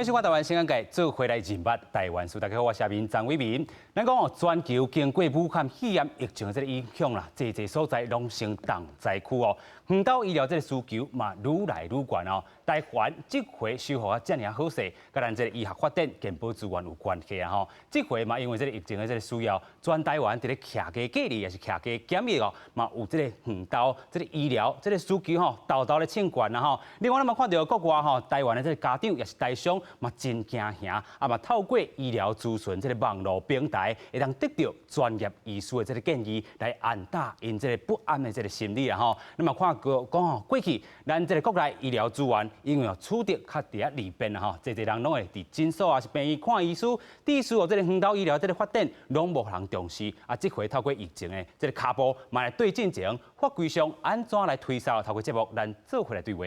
歡迎收看台灣新眼界，做伙來認捌台灣事。大家好，我是阿明張偉民。咱講哦，全球經過武漢肺炎疫情的這個影響啦，濟濟所在攏成重災區哦。遠斗醫療這個需求嘛，愈來愈懸哦。台灣這回修復啊，遮爾好勢，佮咱這個醫學發展、健保資源有關係啊吼。這回嘛，因為這個疫情的這個需要，全台灣佇咧徛家隔離，抑是徛家檢疫哦，嘛有這個遠斗這個醫療這個需求吼，沓沓咧衝懸啊吼。另外，咱嘛看著國外吼，台灣的這個家長抑是台商嘛真驚嚇，啊嘛透過醫療諮詢這個網路平台，會當得著專業醫師的這個建議，來安撫𪜶這個不安的這個心理啊吼。咱嘛看過講吼，過去咱這個國內醫療資源，因為哦取得較佇遐利便啊吼，濟濟人攏會佇診所抑是病院看醫師，致使哦這個遠斗醫療這個發展攏無人重視。啊，這回透過疫情的這個跤步，嘛來對進前法規上按怎來推銷？透過節目，咱做伙來對話。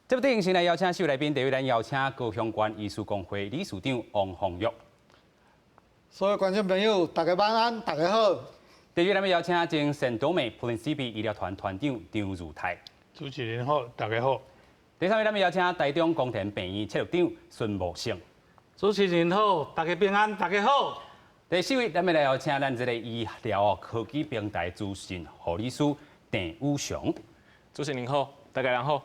節目進行先來邀請四位來賓，第一位咱邀請高雄縣醫師公會理事長王鳳玉。所有觀眾朋友，大家晚安，大家好。第二位咱要邀請前聖多美普林西比醫療團團長張如泰。主持人好，大家好。第三位咱要邀請台中光田病院切入長孫慕勝。主持人好，大家平安，大家好。第四位咱要來邀請咱這個醫療科技平台資深護理師鄭宇翔。主持人好，大家好。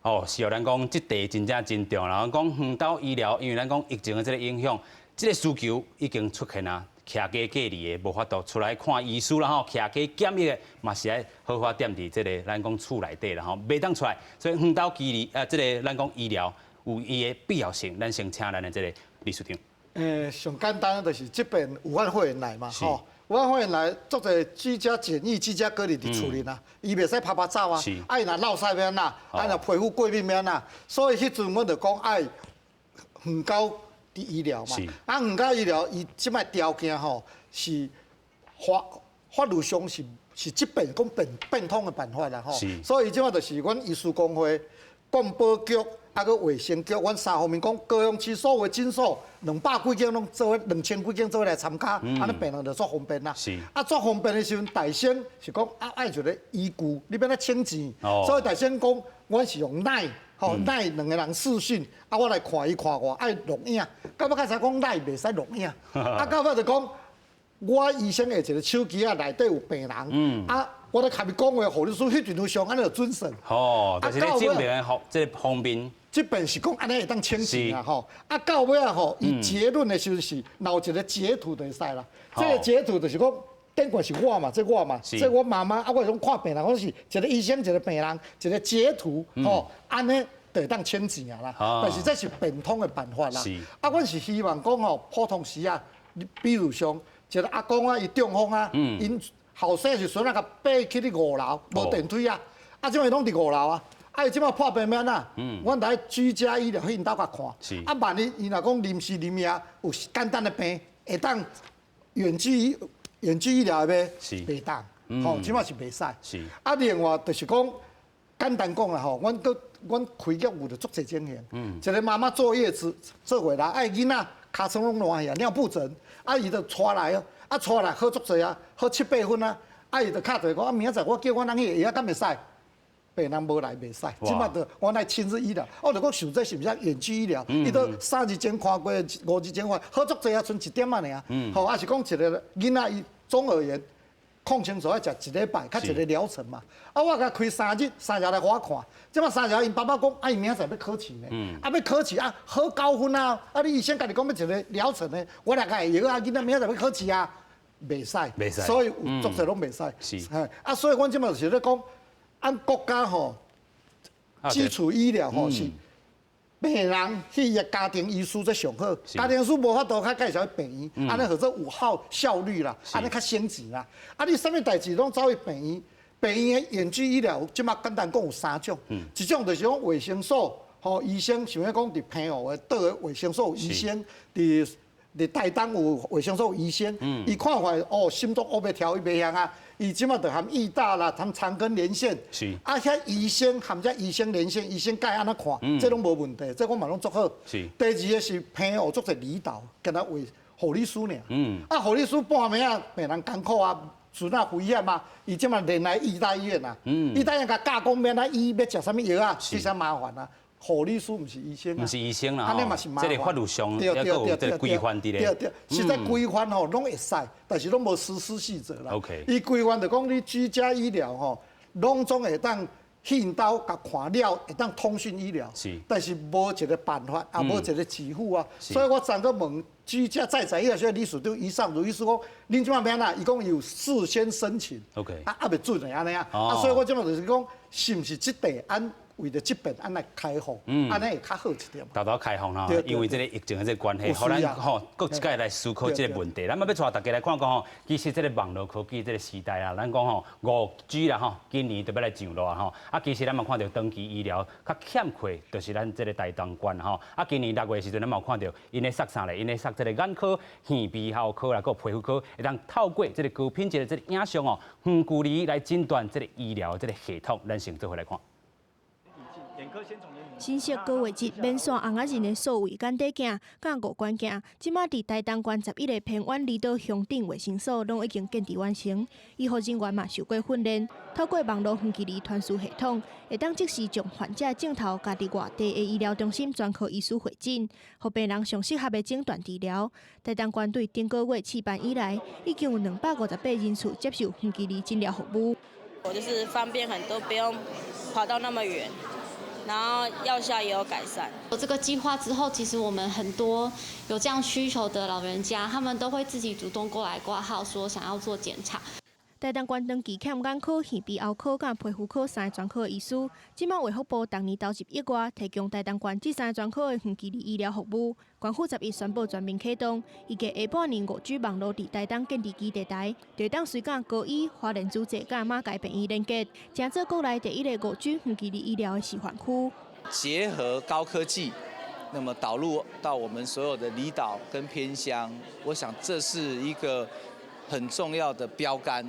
哦，是哦，咱講這題真正真重要。咱講遠斗醫療，因為咱講疫情的這個影響，這個需求已經出現啊，徛家隔離的無法度出來看醫師啦吼，徛家檢疫的嘛是愛好好踮佇這個咱講厝內底啦吼，袂當出來。所以遠斗距離啊，這個咱講醫療有伊的必要性。咱先請咱的這個理事長。上簡單就是這邊武漢肺炎來嘛吼。武漢肺炎來，足濟居家檢疫、居家隔離佇厝裡啦，伊袂使趴趴走啊，啊伊若落屎欲按怎，啊若皮膚過敏欲按怎，所以彼陣阮就講愛遠斗佇醫療嘛，啊遠斗醫療伊這擺條件吼是法法律上是是這邊講變變通的辦法啦吼，所以這擺就是阮醫師公會、健保局。啊，閣衛生局，阮三方面講，高雄市所有診所兩百幾間攏做伙，兩千幾間做伙來參加，按呢病人就足方便啦。啊，足方便的時陣，大先是講啊，愛一個依據，你欲按怎請錢？所以大先講，阮是用 LINE，吼 LINE 兩個人視訊，啊，我來看伊看我，愛錄影。到尾較才講 LINE 袂使錄影，啊，到尾就講我醫生的一個手機仔內底有病人，啊。我咧共伊講話，護理師彼陣有上，按呢就準算。哦，就是咧證明的方，這個方便。這邊是講按呢會當請錢啦吼。啊，到尾仔吼，伊結論的時陣是，若有一個截圖就會使啦。這個截圖就是講，頂懸是我嘛，這我嘛，這我媽媽，啊，我是講看病人，我是一個醫生，一個病人，一個截圖吼，按呢就會當請錢啊啦。但是這是變通的辦法啦。啊，阮是希望講吼，普通時啊，比如像一個阿公啊，伊中風啊，𪜶後生時陣啊，共爬去咧五樓，無電梯啊，啊，這擺攏佇五樓啊，啊，伊這擺破病欲按怎？阮來居家醫療去𪜶兜共看，啊，萬一伊若講臨時臨夜有簡單的病，會當遠距遠距醫療的袂？袂當，吼，這擺是袂使。啊，另外就是講簡單講啦吼，阮閣阮開業有著足濟情形，一個媽媽坐月子坐回來，啊，囡仔尻川攏爛去啊，尿布疹，啊，伊就帶來哦。啊，帶來好足濟啊，好七八分啊！啊，伊就敲電話講啊，明仔載我叫阮翁去，藥敢會使？病人無來袂使，這擺就阮愛親自醫療。我就講想這是毋是遠距醫療？伊都三日前看過，五日前看，好足濟啊，賰一點仔爾。吼，抑是講一個囡仔伊總而言，抗生素愛食一禮拜，較一個療程嘛。啊，我共開三日，三日來予我看。這擺三日，𪜶爸爸講，啊，伊明仔載欲考試呢，啊，欲考試啊，好高分啊！啊，你醫生家己講欲一個療程呢，我來共藥啊，囡仔明仔載欲考試啊，袂使，所以有足濟攏袂使。啊，所以阮這擺就是咧講，按國家吼，基礎醫療吼是。病人去伊家庭醫師這上好，家庭醫師無法度較介紹去病院，按呢號做有效效率啦，按呢較省錢啦。啊，你啥物代誌攏走去病院，病院的遠距醫療這擺簡單講有三種，一種就是講衛生所，吼醫生像咧講佇澎湖的佗个衛生所有醫生，佇佇台東有衛生所有醫生，伊看看哦，心臟烏白跳伊袂曉啊。伊這擺就含義大啦，含長庚連線，啊，遐醫生含遮醫生連線，醫生教按怎看，這攏無問題，這我嘛攏足好。第二个是澎湖足濟離島，敢若衛護理師爾。啊，護理師半暝仔病人艱苦啊，孫仔危險啊，伊這馬連來醫大醫院啊，醫大醫院共教講欲按怎醫，欲食啥物藥啊，這啥麻煩啊。護理師毋是醫生啊，毋是醫生啦，按呢嘛是麻煩。這個法律上抑閣有這個規範佇咧。對對，實在規範吼攏會使，但是攏無實施細則啦。伊規範就講你居家醫療吼，攏總會當去𪜶兜共看了，會當通訊醫療。但是無一個辦法，也無一個給付啊。所以我昨閣問居家在宅醫療學理事長余尚儒醫師講，恁這馬欲按怎？伊講有事先申請。 啊，猶未准的按呢啊。啊，所以我這馬就是講，是毋是這塊按？為著這邊按來開放，按呢會較好一點。沓沓開放吼，因為這個疫情的這個關係，予咱吼閣一擺來思考這個問題。咱欲帶大家來看看吼，其實這個網路科技這個時代啊，咱講吼5G 啦吼，今年就欲來上路啊吼。啊，其實咱嘛看著長期醫療較欠缺，就是咱這個台東縣吼。啊，今年6月時陣，咱嘛有看著𪜶咧捒啥咧？𪜶咧捒這個眼科、耳鼻喉科啦，閣皮膚科，會當透過這個高品質的這個影像哦，遠距離來診斷這個醫療這個系統。咱先做伙來看。新式高畫質免線紅仔人的數位眼底鏡、佮五官鏡，這馬佇台東縣11個偏遠離島鄉鎮衛生所攏已經建置完成。醫護人員嘛受過訓練，透過網路遠距離傳輸系統，會當即時將患者鏡頭共佇外地的醫療中心專科醫師會診，予病人上適合的診斷治療。台東縣對頂個月試辦以來，已經有258人次接受遠距離診療服務。我就是方便很多，不用跑到那麼遠。然後藥效也有改善。有這個計劃之後，其實我們很多有這樣需求的老人家，他們都會自己主動過來掛號，說想要做檢查。台東縣長期欠眼科、耳鼻喉科佮皮膚科三個專科醫師，這馬衛福部逐年投入億外，提供台東縣這三個專科的遠距離醫療服務。縣府11宣布全面啟動，預計下半年5G 網路佇台東建置基地台，就會當隨佮高醫、花蓮諸濟佮馬偕病院連結，成做國內第一个5G 遠距離醫療的示範區。結合高科技，那麼導入到我們所有的離島跟偏鄉，我想這是一個很重要的標杆。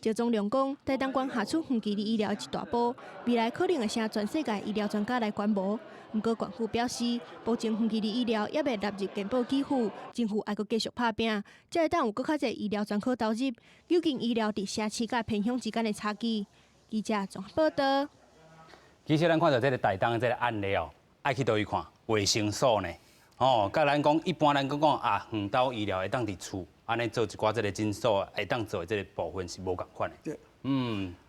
趙宗龍講，台東縣下出遠距離醫療一大步，未來可能會請全世界醫療專家來觀摩。毋過縣府表示，目前遠距離醫療猶未納入健保給付，政府愛閣繼續拍拚，才會當有閣較濟醫療專科投入，糾正醫療佇城市佮偏鄉之間的差距。記者綜合報道。其實咱看著這個台東這個案例哦，愛去佗位看衛生所呢？哦，佮咱講一般咱講講啊，遠兜醫療會當佇厝。按呢做一寡這個診所會當做的這個部分是無仝款的。對。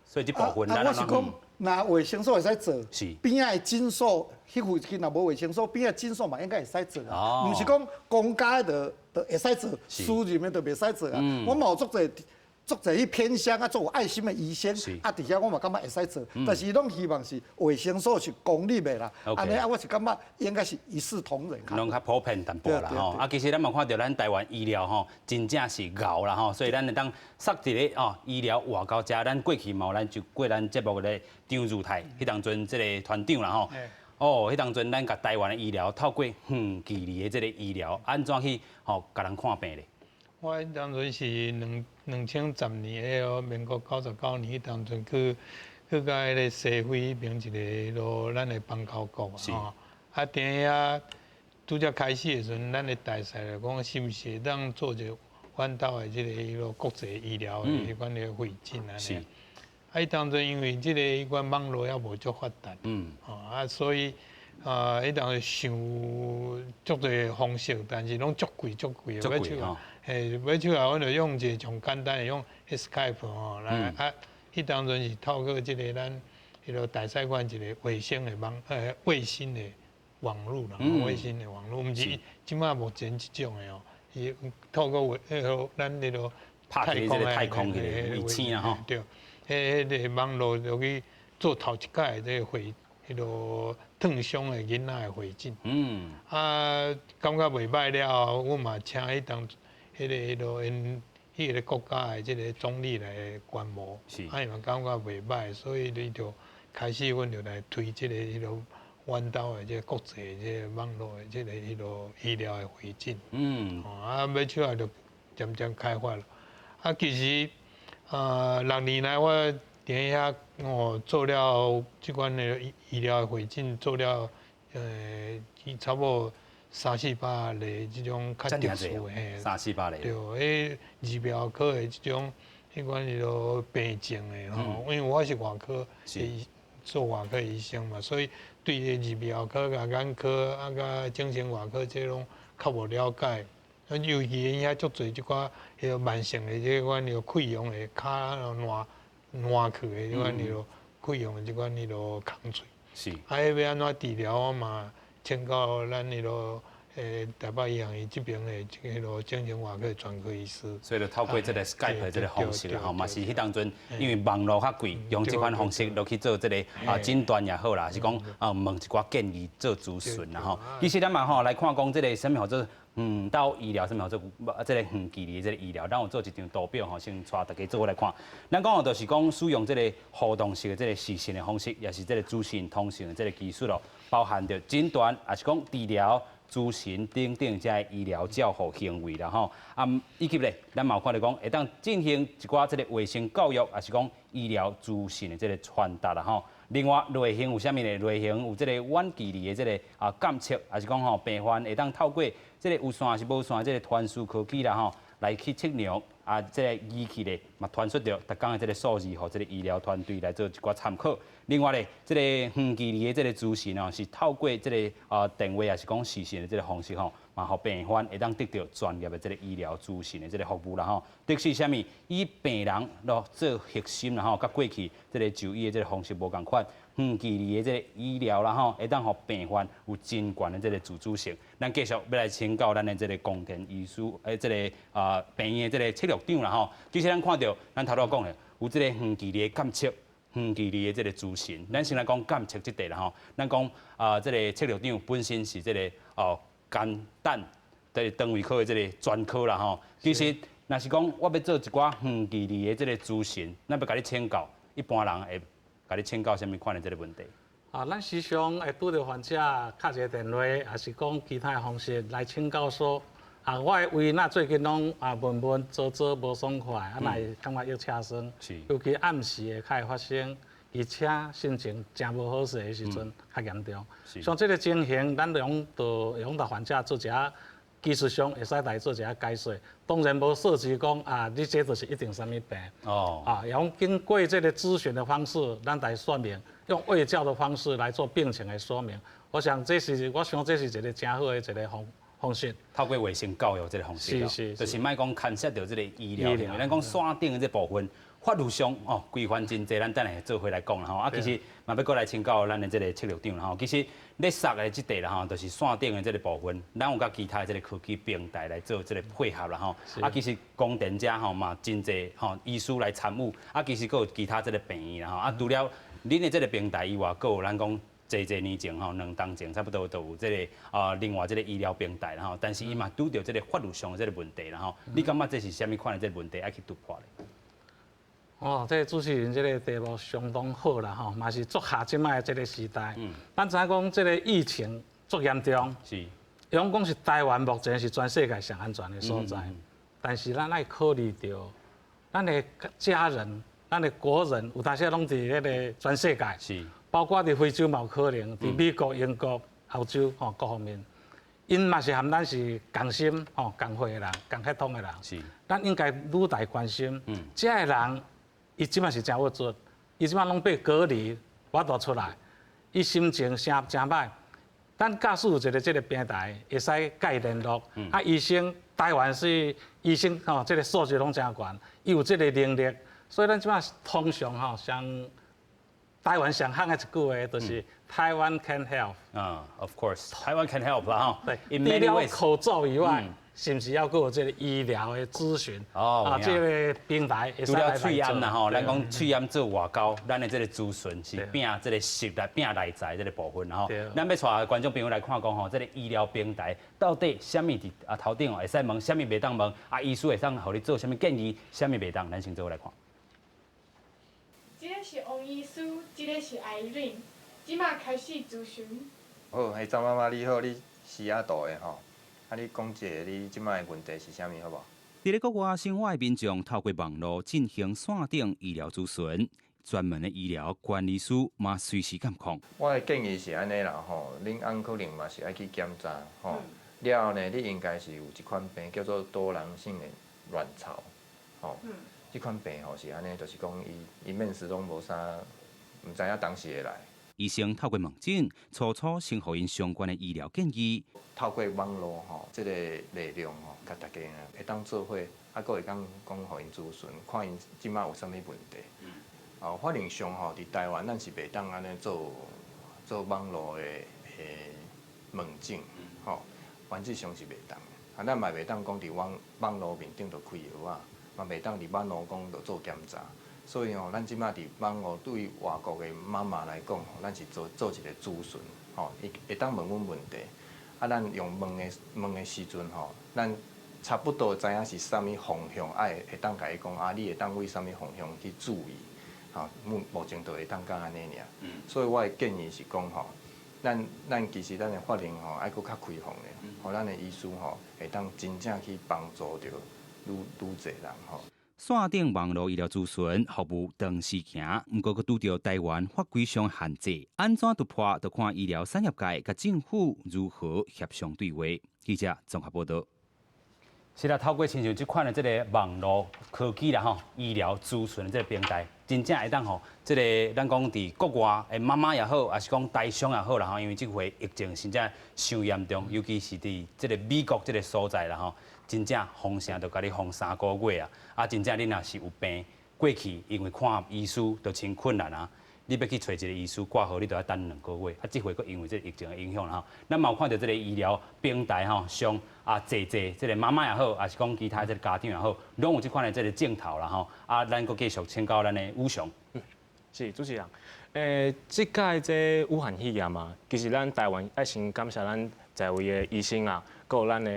所以這部分咱我是講，若衛生所會使做，邊仔的診所，彼附近若無衛生所，邊仔診所嘛應該會使做啊。毋是講公家的就會使做，私人的就袂使做啊。我嘛有足濟足濟去偏鄉啊，足有愛心的醫生，啊，佇遐我嘛感覺會使做，但是攏希望是衛生所是公立的啦。按呢啊，我是感覺應該是一視同仁。攏較普遍淡薄啦吼。啊，其實咱嘛看著咱台灣醫療吼，真正是𠢕啦吼，所以咱會當設一个哦醫療活到遮，咱過去嘛有咱就過咱節目的張如泰，彼當陣這個團長啦吼。哦，彼當陣咱共台灣的醫療透過遠距離的這個醫療，按怎去吼共人看病咧？我彼當陣是2010年，彼個民國99年，彼當陣去共彼個西非彼邊一個彼囉咱的邦交國啊，吼，啊，佇遐拄才開始的時陣，咱的大使就講，是毋是會當做一個阮兜的這個彼囉國際醫療的彼款的會診按呢？啊，彼當陣因為這個彼款網路猶無足發達，吼啊，所以啊，彼當陣想足濟方式，但是攏足貴足貴的，尾手嘿，尾手啊，阮就用一個上簡單的用 Skype 吼來啊，彼當陣是透過這個咱彼囉大使館一個衛星的網衛星的網路啦，衛星的網路，毋是這馬目前這種的哦，是透過衛彼囉咱彼囉太空的太空的衛星啊吼，對，彼個網路就去做頭一擺的這個會。彼囉燙傷的囡仔的會診，啊，感覺袂䆀了後，阮嘛請彼當彼個彼囉𪜶彼個國家的這個總理來觀摩，啊，伊嘛感覺袂䆀，所以伊就開始阮就來推這個彼囉阮兜的這個國際這個網路的這個彼囉醫療的會診，啊，尾手仔就漸漸開發了，啊，其實啊，6年來我佇遐哦做了這款的醫療的會診，做了差不多三四百例這種較特殊的，三四百例，對，彼耳鼻喉科的這種彼款彼落病症的吼，因为我是外科，做外科醫生嘛，所以對個耳鼻喉科、共眼科啊、佮整形外科這攏較無了解。尤其𪜶遐足濟這寡彼個慢性的這款彼個潰瘍的跤爛爛去的這款彼個潰瘍的這款彼個空喙。啊，彼欲按怎治療，我嘛請教咱彼個台北醫學院這邊的這個整形外科專科醫師。所以就透過這個 Skype 這個方式啦，吼，嘛是彼當陣因為網路較貴，用這款方式落去做這個診斷也好啦，是講問一寡建議做諮詢啦吼。其實咱嘛吼來看講這個啥物號做遠道醫療，啥物號做這個遠距離這個醫療，咱有做一張圖表吼，先帶大家做伙來看。咱講就是講使用這個互動式的這個視訊的方式，也是這個資訊通訊的這個技術咯，包含著診斷，也是講治療、諮詢等等這醫療照護行為啦吼。啊，以及咧，咱嘛有看著講會當進行一寡這個衛生教育，也是講醫療資訊的這個傳達啦吼。另外，類型有啥物呢？類型有這個遠距離的這個監測，也是講吼病患會當透過這個有線抑是無線這個傳輸科技啦吼，來去測量啊，這個儀器咧嘛傳輸著逐工的這個數字，予這個醫療團隊來做一寡參考。另外咧，這個遠距離的這個諮詢哦，是透過這個電話，抑是講視訊的這個方式吼，嘛予病患會當得著專業的這個醫療諮詢的這個服務啦吼。特是啥物？以病人來做核心啦吼，佮過去這個就醫的這個方式無仝款，遠距離的這個醫療啦吼，會當予病患有真懸的這個自主性。咱繼續欲來請教咱的這個岡田醫師，這個病院的這個策略長啦吼。其實咱看著，咱頭拄講的有這個遠距離的監測。遠距離的這個諮詢，咱先來講監測這塊啦吼。咱講這個策略長本身是這個肝膽的腸胃科的這個專科啦吼。其實，若是講我欲做一寡遠距離的這個諮詢，咱欲共你請教，一般人會共你請教啥物款的這個問題？啊，咱時常會拄著患者敲一個電話，抑是講其他的方式來請教說，啊，我的胃若最近攏悶悶燥燥無爽快，啊，若會感覺腰車酸，尤其暗時會較會發生，而且心情誠無好勢的時陣較嚴重。像這個情形，咱攏就會用共患者做一下技術上會使來做一下解說。當然無涉及講啊，你這就是一定啥物病。啊，用經過這個諮詢的方式，咱來說明，用衛教的方式來做病情的說明。我想這是一個誠好的一個方式。透過衛生教育這個方式，就是莫講牽涉著這個醫療，因為咱講線頂的這部分，法律上哦規範真濟，咱等下做伙來講啦吼。啊，其實嘛欲閣來請教咱的這個策略長啦吼。其實咧殺的這塊啦吼，就是線頂的這個部分，咱有佮其他的這個科技平台來做這個配合啦吼。啊，其實岡田遮吼嘛真濟吼醫師來參與，啊，其實閣有其他這個病院啦吼。啊，除了恁的這個平台以外，閣有咱講濟濟年前吼，2冬前差不多就有這個另外這個醫療平台啦吼，但是伊嘛拄著這個法律上的這個問題啦吼。你感覺這是啥物款的這個問題愛去突破咧？哦，這個主持人這個題目相當好啦吼，嘛是足合這擺的這個時代。咱知影講這個疫情足嚴重，用講是台灣目前是全世界上安全的所在，但是咱愛考慮著，咱的家人、咱的國人有當時攏佇彼個全世界。包括佇非洲嘛有可能，佇美國、英國、歐洲吼各方面，𪜶嘛是和咱是仝心吼仝歲的人、仝血統的人。咱應該愈來關心。這个人，伊這擺是誠鬱卒，伊這擺攏被隔離，無法度出來，伊心情誠誠歹。咱假使有一個這個平台，會使共伊聯絡。啊，醫生台灣是醫生吼，這個素質攏誠懸，伊有這個能力，所以咱這擺通常吼上台灣上夯的一句話就是 Taiwan can help。啊，of course，Taiwan can help 啦吼。對，除了口罩以外，是毋是猶閣有這個醫療的諮詢？哦，啊，這個平台。除了喙罨啦吼，咱講喙罨做外交，咱的這個諮詢是拼這個實力、拼內在這個部分吼。咱欲帶觀眾朋友來看講吼，這個醫療平台到底啥物佇頭頂哦，會使問，啥物袂當問？啊，醫師會當予你做啥物建議，啥物袂當？咱先做伙來看。這個是王醫師，這個是艾琳，這馬開始諮詢。好，彼張媽媽你好，你西雅圖的吼，啊，你講一下你這擺的問題是啥物好無？佇咧國外生活的民眾透過網路進行線頂醫療諮詢，專門的醫療管理師嘛隨時監控。我的建議是按呢啦吼，恁翁可能嘛是愛去檢查吼，了後呢，你應該是有一款病叫做多囊性的卵巢，吼。這款病吼是按呢，就是講伊伊面時攏無啥，毋知影當時會來。醫生透過問診，初初先予𪜶相關的醫療建議。透過網路吼，這個力量吼，共大家會當做伙，啊，閣會當講予𪜶諮詢，看𪜶這馬有啥物問題。哦，法令上吼，佇台灣咱是袂當按呢做做網路的的問診，吼，原則上是袂當的。啊，咱嘛袂當講佇網網路面頂就開藥啊，嘛袂當佇網路講就做檢查。所以吼，咱這馬佇網路對外國的媽媽來講吼，咱是做做一個諮詢，吼，伊會當問阮問題，啊，咱用問的問的時陣吼，咱差不多知影是啥物方向，愛會當共伊講啊，你會當為啥物方向去注意，吼，目目前就會當講按呢爾。所以我的建議是講吼，咱咱其實咱的法令吼愛閣較開放咧，予咱的醫師吼會當真正去幫助著愈愈濟人吼。線頂網路醫療諮詢服務長時行，毋過閣拄著台灣法規上限制，按怎突破？就看醫療產業界佮政府如何協商對話。記者綜合報道。是啦，透過親像這款的這个網路科技啦吼，醫療諮詢的這个平台，真正會當吼，這个咱講佇國外的媽媽也好，抑是講台商也好啦吼，因為這回疫情真正傷嚴重，尤其是佇這个美國這个所在啦吼，真正封城就共你封3個月啊！啊，真正你若是有病，過去因為看醫師就真困難啊。你欲去揣一个醫師掛號，你都愛等2個月。啊，這回閣因為這个疫情的影響啦吼，咱嘛有看著這个醫療平台吼上啊，濟濟這个媽媽也好，抑是講其他這个家長也好，攏有這款的這个鏡頭啦吼。啊，咱閣繼續請教咱的武雄。是主持人，這屆這武漢肺炎嘛，其實咱台灣愛先感謝咱在位的醫生啊，閣有咱的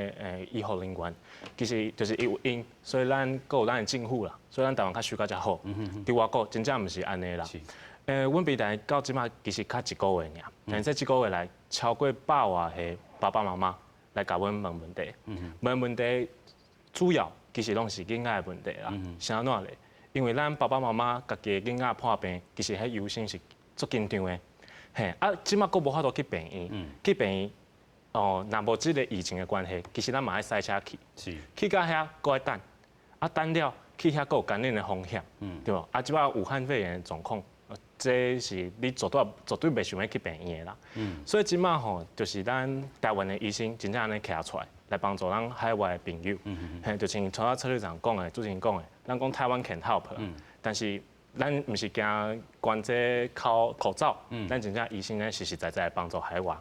醫護人員，其實就是因為𪜶，所以咱閣有咱的政府啦，所以咱台灣較守甲遮好。佇外國真正毋是按呢啦。阮平台到這馬其實較一個月爾，但是這一個月來超過百外个爸爸媽媽來共阮問問題，問問題主要其實攏是囡仔的問題啦。是按怎咧？因為咱爸爸媽媽家己的囡仔破病，其實彼憂心是足緊張的。嘿，啊，這馬閣無法度去病院，去病院哦，若無這个疫情的關係，其實咱嘛愛駛車去，去到遐閣愛等，啊等了去遐閣有感染的風險，對無？啊，這馬武漢肺炎的狀況。這是你絕對絕對袂想欲去病院的啦。所以這馬吼，就是咱台灣的醫生真正按呢徛出來，來幫助咱海外的朋友。嘿，就像頭仔策略長講的，主持人講的，咱講 Taiwan can help，但是咱毋是驚懸這口口罩，咱真正醫生咧實實在在幫助海外。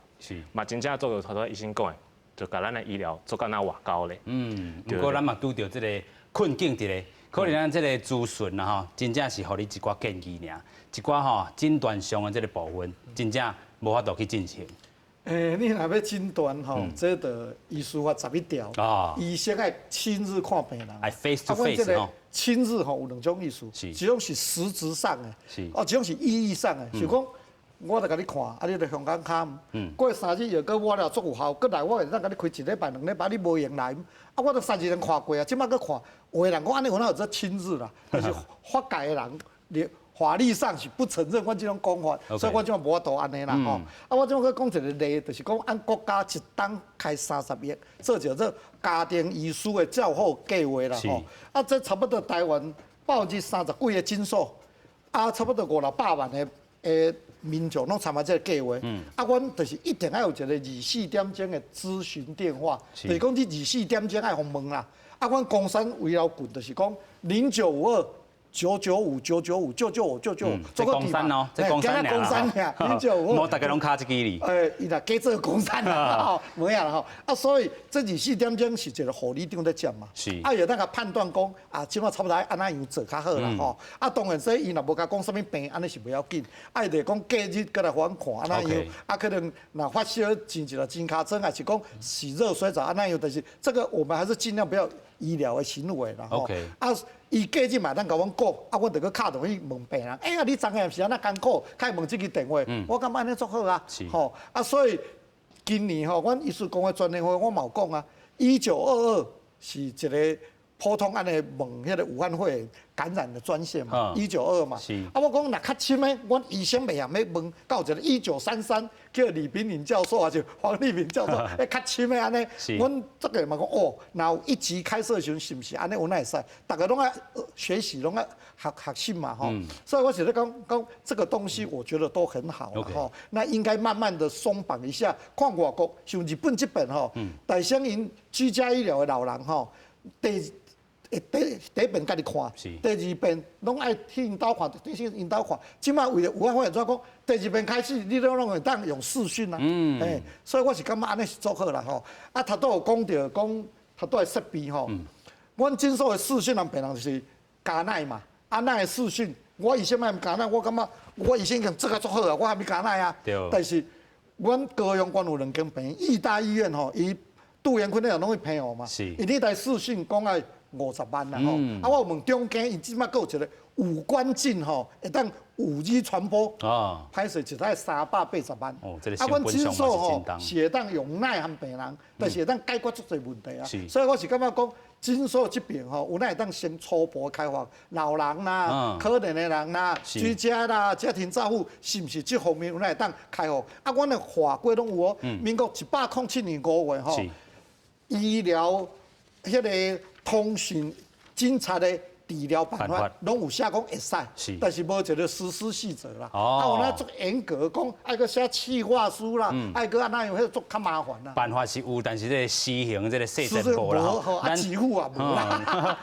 嘛真正做著頭拄醫生講的，就共咱的醫療做到若外交咧。嗯，毋過咱嘛拄著這个困境佇咧。可能咱這个諮詢啦吼，真正是予你一寡建議爾，一寡吼診斷上的這个部分，真正無法度去進行。你若欲診斷吼，這著醫師法11條，醫生愛親自看病人，愛 face to face 吼。親自吼有兩種意思，一種是實質上的，哦，一種是意義上的，是講我著共你看，啊，你佇香港看，過3日藥閣抹了足有效，閣來我會當共你開一禮拜、2禮拜，你無閒來，啊，我都3日前看過啊，這馬閣看，有的人講按呢有哪有這親自啦，但是法界的人，你法律上是不承認阮這種講法，所以我這馬無法度按呢啦吼。啊，我這馬閣講一個例，就是講按國家一冬開30億，做叫做家庭醫師的照護計劃啦吼。啊，這差不多台灣30%幾個診所，啊，差不多五六百萬的的民眾攏參加這个計劃。啊，阮就是一定愛有一個24點鐘的諮詢電話，就是講你24點鐘愛予問啦。啊，阮岡山圍繞近就是講0952-995-995，救救我，救救我！這岡山哦，這岡山岡山爾，0952。無逐家攏敲這支哩。伊若加做岡山啦，吼，無影啦吼。啊，所以這24點鐘是一個護理長咧接嘛。啊，會當共判斷講，啊，這馬差不多按怎樣做較好啦，吼。啊，當然說伊若無共講啥物病，按呢是袂要緊。啊，伊就講隔日閣來予阮看，按怎樣？啊，可能若發燒前一個金尻針，還是講洗熱水澡，按怎樣？但是這個我們還是盡量不要醫療的行為啦，吼。啊，伊隔日嘛會當共阮講，啊，阮就閣敲電話去問病人。欸呀，你昨昏是按怎艱苦，較會問這支電話，我感覺按呢足好啊，吼。啊，所以今年吼，阮醫師公會全聯會，我嘛有講啊，1922是一個普通按呢問彼个武漢肺炎感染的專線嘛，192嘛。啊，我講若較深的，阮醫生袂曉欲問到一个1933，叫李秉穎教授抑是黃立明教授，欸較深的按呢。阮這个嘛講哦，若有一級開設時陣，是毋是按呢有哪會使？逐个攏愛學習，攏愛學學習嘛吼。所以我是咧講講這個東西，我覺得都很好吼。那應該慢慢的鬆綁一下，看外國像日本這邊吼，大聲𪜶居家醫療的老人吼，第一遍家己看，第二遍攏愛去𪜶兜看，去𪜶兜看。這擺為著武漢肺炎怎講？第二遍開始，你攏攏會當用視訊啊。欸，所以我是感覺按呢是足好啦吼。啊，頭拄有講著講，頭拄的設備吼，阮診所的視訊人病人就是加奈嘛，啊，咱的視訊，我醫生嘛毋加奈，我感覺我醫生已經做甲足好啊，我還沒加奈啊。但是，阮高雄縣有兩間病院，義大醫院吼，伊杜言坤那攏去澎湖嘛，伊呢台視訊講愛50萬啦吼，啊，我有問中間，伊這擺閣有一個五官鏡吼，會當5G 傳播，歹勢一台380萬。啊，阮診所吼是會當用奈和病人，但是會當解決足濟問題啊。所以我是感覺講，診所這邊吼，有哪會當先初步開發老人啦、可憐的人啦、居家啦、家庭照護，是毋是這方面有哪會當開放？啊，阮的法規攏有哦，民國107年5月吼，醫療彼个通訊診察的治療辦法，攏有寫講會使，但是無一個實施細則啦。啊，有哪足嚴格講，愛閣寫企劃書啦，愛閣按怎樣，彼足較麻煩啦。辦法是有，但是這個施行這個細則無啦。啊，支付也無啦。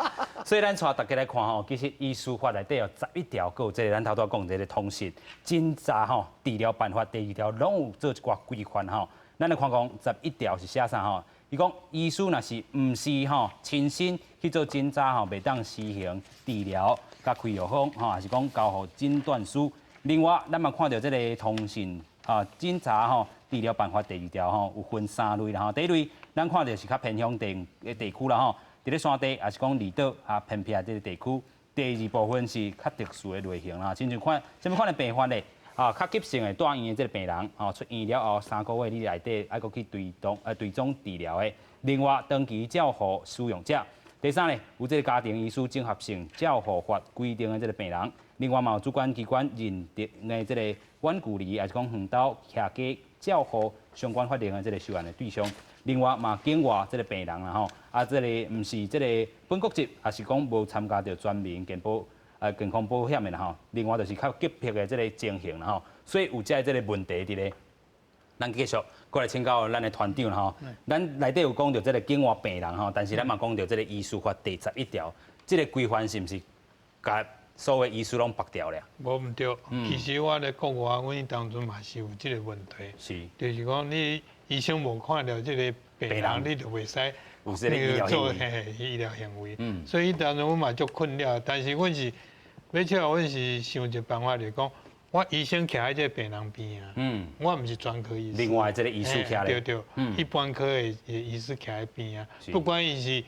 所以咱帶大家來看吼，其實醫師法內底有11條，閣有這個咱頭拄講這個通訊診察吼治療辦法第二條，攏有做一寡規範吼。咱來看講11條是寫啥吼？伊講醫師若是毋是吼親身去做診查吼，袂當施行治療、佮開藥方吼，抑是講交予診斷書。另外，咱嘛看著這个通訊啊診查吼治療辦法第二條吼，有分三類啦吼。第一類，咱看著是較偏鄉地的地區啦吼，佇咧山地，抑是講離島啊偏僻這个地區。第二部分是較特殊的類型啦，親像看啥物款的病患咧？啊，較急性的住院的這个病人，吼出院了後3個月以內底愛閣去追蹤治療的。另外，長期照護使用者。第三呢，有這个家庭醫師綜合性照護法規定的這个病人。另外嘛，有主管機關認定的這个遠距離，抑是講遠途徛家照護相關法令的這个受案的對象。另外嘛，境外這个病人啦吼，啊，這个毋是這个本國籍，抑是講無參加著全民健保。健康保險的啦吼，另外就是較急迫的這个情形啦吼，所以有這個問題佇咧，咱繼續過來請教咱的團長啦吼。咱內底有講著這个境外病人吼，但是咱嘛講著這个醫師法第十一條，這个規範是毋是共所有醫師攏縛掉了？無毋對，其實我咧國外，阮當陣嘛是有這个問題，就是講你醫生無看著這个病人，你就袂使有這個醫療做醫療行為。所以當陣阮嘛足困擾，但是阮是。尾尾阮是想一個辦法，就是講，我醫生徛佇這个病人邊啊，我毋是專科醫師。另外這个醫師徛咧，對對，一般科的醫師徛佇邊啊，不管伊是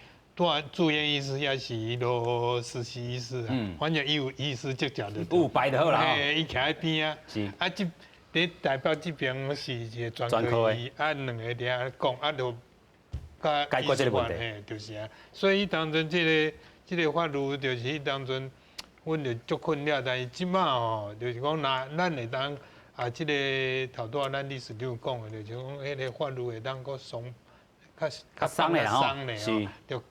住院醫師，抑是彼落實習醫師啊，反正伊有醫師執照就。有牌就好啦。嘿，伊徛佇邊啊，啊，這佇台北這邊是一個專科醫，啊，兩个佇遐講，啊，就解決這个問題。嘿，就是啊，所以當陣這个法律就是彼當陣。阮就足困擾，但是這擺吼，就是講，若咱會當啊，這個頭拄仔咱理事長講的，就是講，彼个法律會當閣鬆，較較鬆的吼，是，就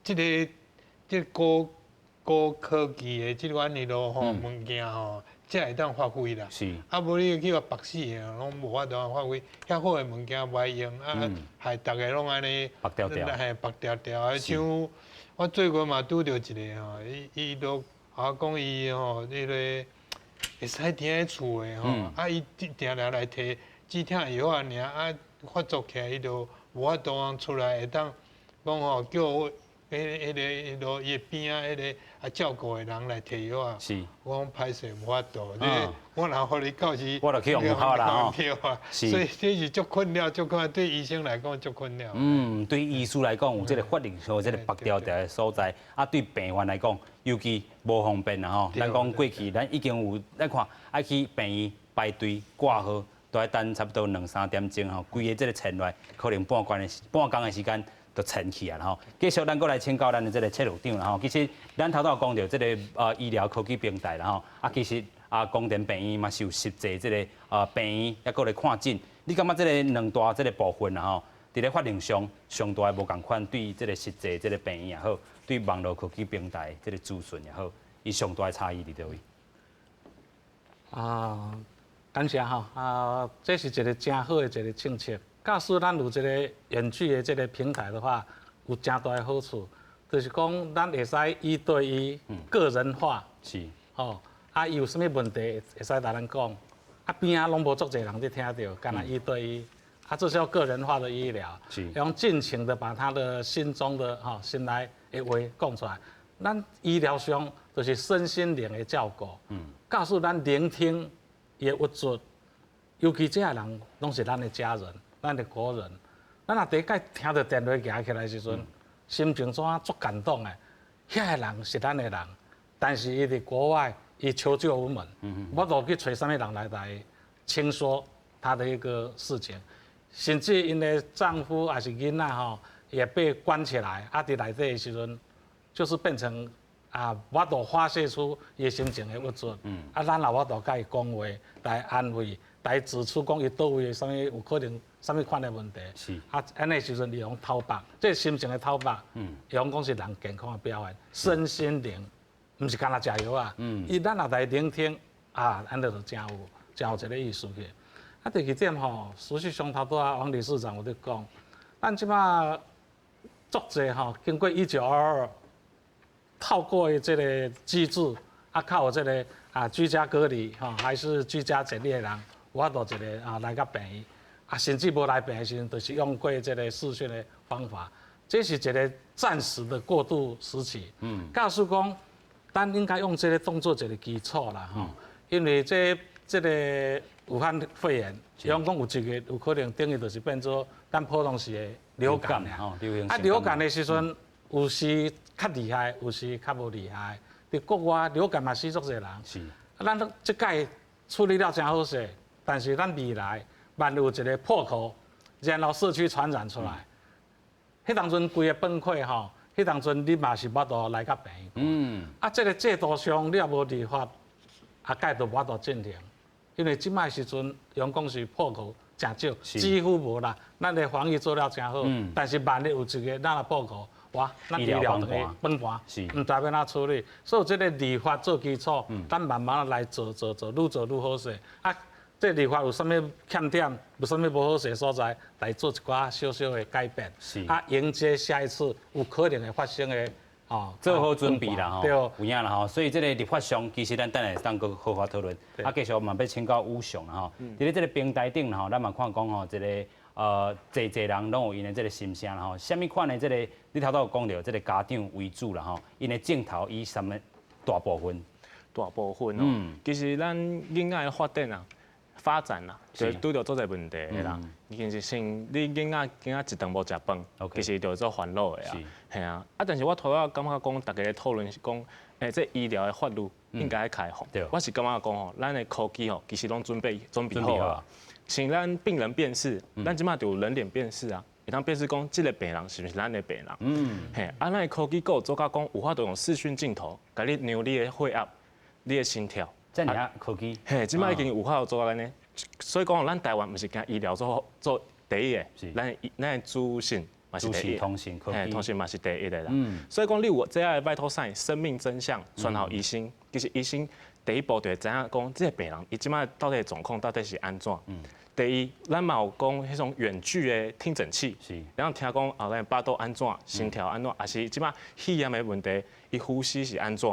這个這高高科技的這款的路吼物件吼，才會當發揮啦。啊，無你去予縛死的，攏無法度發揮。遐好的物件無愛用，啊，害逐个攏按呢，縛牢牢，嘿，縛牢牢。啊，像我最近嘛拄著一个吼，伊伊都。啊，講伊吼，彼个會使佇咧厝的吼，啊，伊定定來提止疼藥仔爾，啊，發作起來伊就無法度通出來，會當講吼叫彼彼个彼落伊的邊仔彼个啊照顧的人來提藥仔。我講歹勢無法度，你我若予你到時，我就去用好啦吼。對啊，所以這是足困擾，足困擾，對醫生來講足困擾。嗯，對醫師來講有這个法律上這个縛牢牢的所在，啊，對病患來講尤其無方便啦吼。咱講過去，咱已經有咱看愛去病院排隊掛號，都愛等差不多兩三點鐘吼，規个這个程序可能半工的半工的時間。都撐起來啦吼。繼續咱閣來請教咱的這個策略長啦吼。其實咱頭拄有講著這個醫療科技平台啦吼，啊其實啊宮田病院嘛是有實際這個病院抑閣來看診。你感覺這個兩大這個部分啦吼，佇咧法令上上大的無仝款，對這個實際這個病院也好，對網路科技平台這個資訊也好，伊上大的差異佇佗位？啊，感謝吼，啊，這是一個誠好的一個政策。假使咱有這個遠距的這個平台的話，有誠大的好處，就是講咱會使一對一、個人化，吼，啊，伊有啥物問題會使共咱講，啊邊仔攏無足濟人佇聽著，干焦一對一，啊，這叫個人化的醫療，用盡情的把他的心中的吼心內的話講出來。咱醫療上就是身心靈的照顧，假使咱聆聽伊的鬱卒，尤其這个人攏是咱的家人。咱的國人，咱若第一擺聽著電話舉起來時陣，心情怎啊足感動的？遐个人是咱的人，但是伊佇國外，伊求救無門，無法度去揣啥物人來來傾說他的一個事情，甚至𪜶的丈夫抑是囡仔吼，也被關起來，啊，佇內底的時陣，就是變成啊，無法度發洩出伊心情的鬱卒，啊，咱也無法度共伊講話來安慰，來指出講伊佗位的啥物有可能。啥物款的問題？啊，按呢時陣伊用透白，這心情的透白，用講是人健康的表現，身心靈，毋是干焦食藥啊。伊咱若來聆聽，啊，按呢就誠有誠有這個意思去。啊，第二點吼，事實上頭拄仔王理事長有咧講，咱這馬足濟吼，經過1922，透過這個機制，啊，靠這個啊居家隔離吼，還是居家檢疫的人，有法度一個啊來到病院。啊，甚至無來病的時陣，就是用過這個視訊的方法，這是一個暫時的過渡時期。假使講，咱應該用這個當做一個基礎啦，吼，因為這個武漢肺炎，用講有一個有可能等於就是變做咱普通時的流感啊。啊，流感的時陣有時較厲害，有時較無厲害。佇國外流感嘛死足濟人。啊，咱這擺處理了誠好勢，但是咱未來，萬一有一個破口，然後社區傳染出來，彼當陣規個崩潰吼，彼當陣你嘛是無法度來到病院。啊，這個制度上你也無立法，啊，蓋就無法度進行，因為這擺時陣用講是破口誠少，幾乎無啦。咱的防疫做了誠好，但是萬一有一個咱若破口，哇，咱醫療就會崩盤，毋知欲按怎處理。所以這個立法做基礎，咱慢慢來做做做，愈做愈好勢。啊，這立法有啥物欠點，有啥物無好勢所在，來做一寡小小的改變，啊，迎接下一次有可能會發生的，哦，做好準備啦，吼，有影啦，吼。所以這個立法上，其實咱等下當閣好好討論。啊，繼續嘛欲請教宇翔啦，吼。佇咧這個平台頂吼，咱嘛看講吼，這個濟濟人攏有𪜶的這個心聲啦，吼。啥物款的這個，你頭拄有講著這個家長為主啦，吼。𪜶的鏡頭以啥物大部分？大部分哦，其實咱囡仔的發展啊。發展啦，就拄著足濟問題的啦。其實先你囡仔囡仔一頓無食飯，其實就足煩惱的啊。嘿啊，啊，但是我頭仔感覺講，大家咧討論是講，這醫療的法律應該愛開放。我是感覺講吼，咱的科技吼，其實攏準備好啊。像咱病人辨識，咱這馬就有人臉辨識啊，會當辨識講這個病人是毋是咱的病人。嘿，啊，咱的科技閣有做到講，有法度用視訊鏡頭，共你量你的血壓、你的心跳。遮爾仔科技，嘿，這馬已經有法度做到按呢，所以講咱台灣毋是干醫療做做第一的，咱的資訊嘛是第一，通訊科技，通訊嘛是第一的啦。所以講你有這个 vital sign 生命徵象傳予醫生，其實醫生第一步就會知影講這個病人伊這馬到底狀況到底是按怎。第二，咱嘛有講彼種遠距的聽診器，然後聽講啊，咱腹肚按怎，心跳按怎，抑是這馬肺炎的問題，伊呼吸是按怎。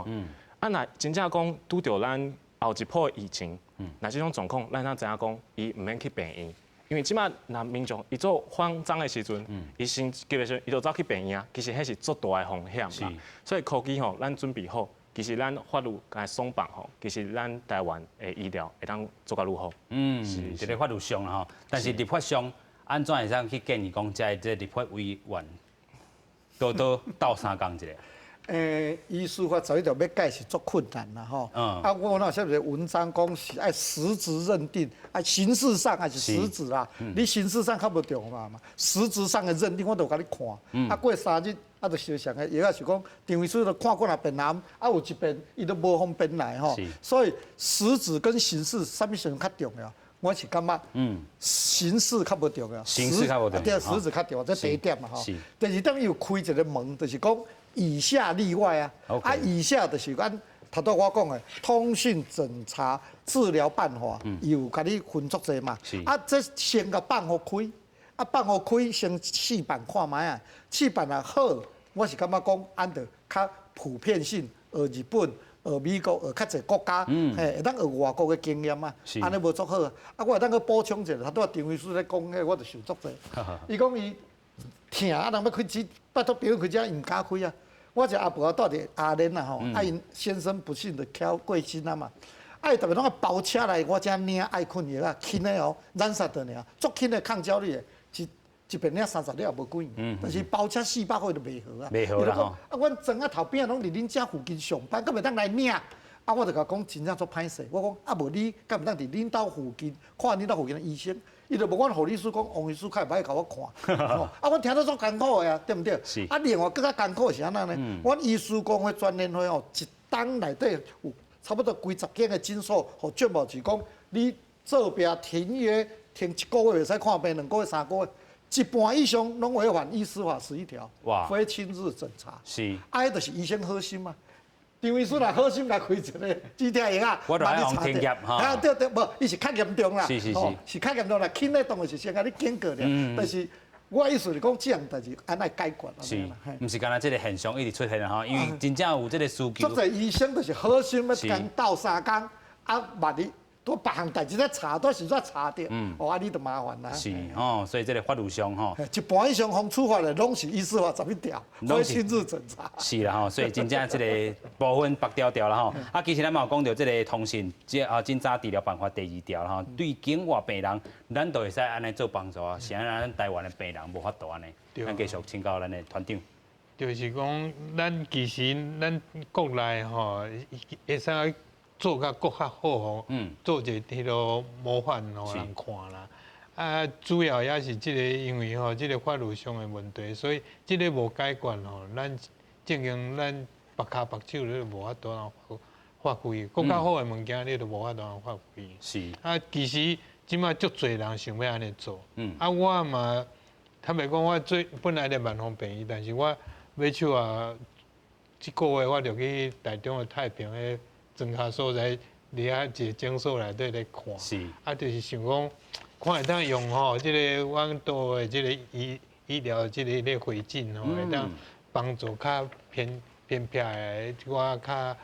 啊，若真正講拄著咱後一波疫情，若這種狀況，咱通知影講，伊毋免去病院，因為這馬若民眾伊做慌張的時陣，伊先急的時陣，伊就走去病院啊，其實彼是足大的風險啦。所以科技吼，咱準備好，其實咱法律共鬆綁吼，其實咱台灣的醫療會當做較愈好。嗯，這個法律上啦吼，但是立法上按怎會使去建議講，這個立法委員多多鬥相共一下？醫師法十一條欲改是足困難啦吼。啊，我那寫一個文章講是愛實質認定，啊，形式上還是實質啊？你形式上較無重要嘛，實質上的認定我都有共你看。啊，過3日啊，就相像的藥仔是講，張醫師都看過若遍人，啊有一遍伊都無方便來吼。所以實質跟形式啥物時陣較重要？我是感覺，形式較無重要，形式較無重要，對，實質較重要，這第一點嘛吼。第二點伊有開一個門，就是講以下例外啊，啊，以下就是按頭拄我講的通訊診查治療辦法，伊有共你分足濟嘛。啊，這先共放予開，啊放予開，先試辦看覓仔，試辦若好，我是感覺講按著較普遍性，學日本，學美國，學較濟國家，嘿，會當學外國的經驗啊，按呢無足好。啊，我會當閣補充一下，頭拄仔張醫師咧講彼，我就想足濟。伊講伊疼，啊，人欲開診，拜託朋友開診，伊毋敢開啊。我一個阿婆仔蹛佇阿蓮啊吼，啊𪜶先生不幸的蹺過身啊嘛，啊伊逐擺攏愛包車來我遮領愛睏藥仔，輕的哦，染殺的爾，足輕的抗焦慮的，一一遍領30粒也無幾，但是包車400塊就袂好啊。袂好啦吼。啊，阮庄仔頭邊仔攏佇恁遮附近上班，閣袂當來領。啊，我就共講真正足歹勢，我講啊無你敢袂當佇恁兜附近看恁兜附近的醫生？伊就無阮護理師講，王醫師較會歹共我看。啊，阮聽得足艱苦的啊，對毋對？啊，另外閣較艱苦的是按怎呢？阮醫師公會全聯會哦，一冬內底有差不多幾十間的診所，予節目是講你做壁停約停一個月袂使看病，2個月、3個月，一半以上攏違反醫師法11條，非親自診查。啊，彼就是醫生好心啊。張醫師若好心共開一個止疼藥仔，我就愛用停業吼。啊，對對，無，伊是較嚴重啦，是是是，是較嚴重啦。輕的當然是先共你警告爾，但是我意思是講，這項代誌按呢解決。是，毋是干焦這個現象一直出現吼，因為真正有這個需求。足濟醫生就是好心欲共鬥相共，啊，萬一拄別項代誌咧查，都是煞查著，哦，啊，你就麻煩啦。是吼，所以這個法律上吼，一半以上予處罰的攏是醫師法11條，非親自診查。是啦吼，所以真正這個部分白條條啦吼。啊，其實咱嘛有講著這個通訊這啊診查治療辦法第二條啦吼，對境外病人，咱都會使按呢做幫助啊。是按咱台灣的病人無法度按呢，咱繼續請教咱的團長。就是講，咱其實咱國內吼會使做甲閣較好吼，做一個彼囉模範予人看啦。啊，主要也是這個因為吼，這個法律上的問題，所以這個無解決吼，咱正經咱縛跤縛手你都無法度通發揮，閣較好的物件你都無法度通發揮。啊，其實這馬足濟人想欲按呢做。啊，我嘛坦白講，我最本來佇萬芳病院，但是我尾手啊，這個月我就去台中的太平的莊跤所在，佇遐一個診所內底咧看。啊，就是想講，看會當用吼，這個阮島的這個醫醫療這個咧會診吼，會當幫助較偏偏僻的一寡較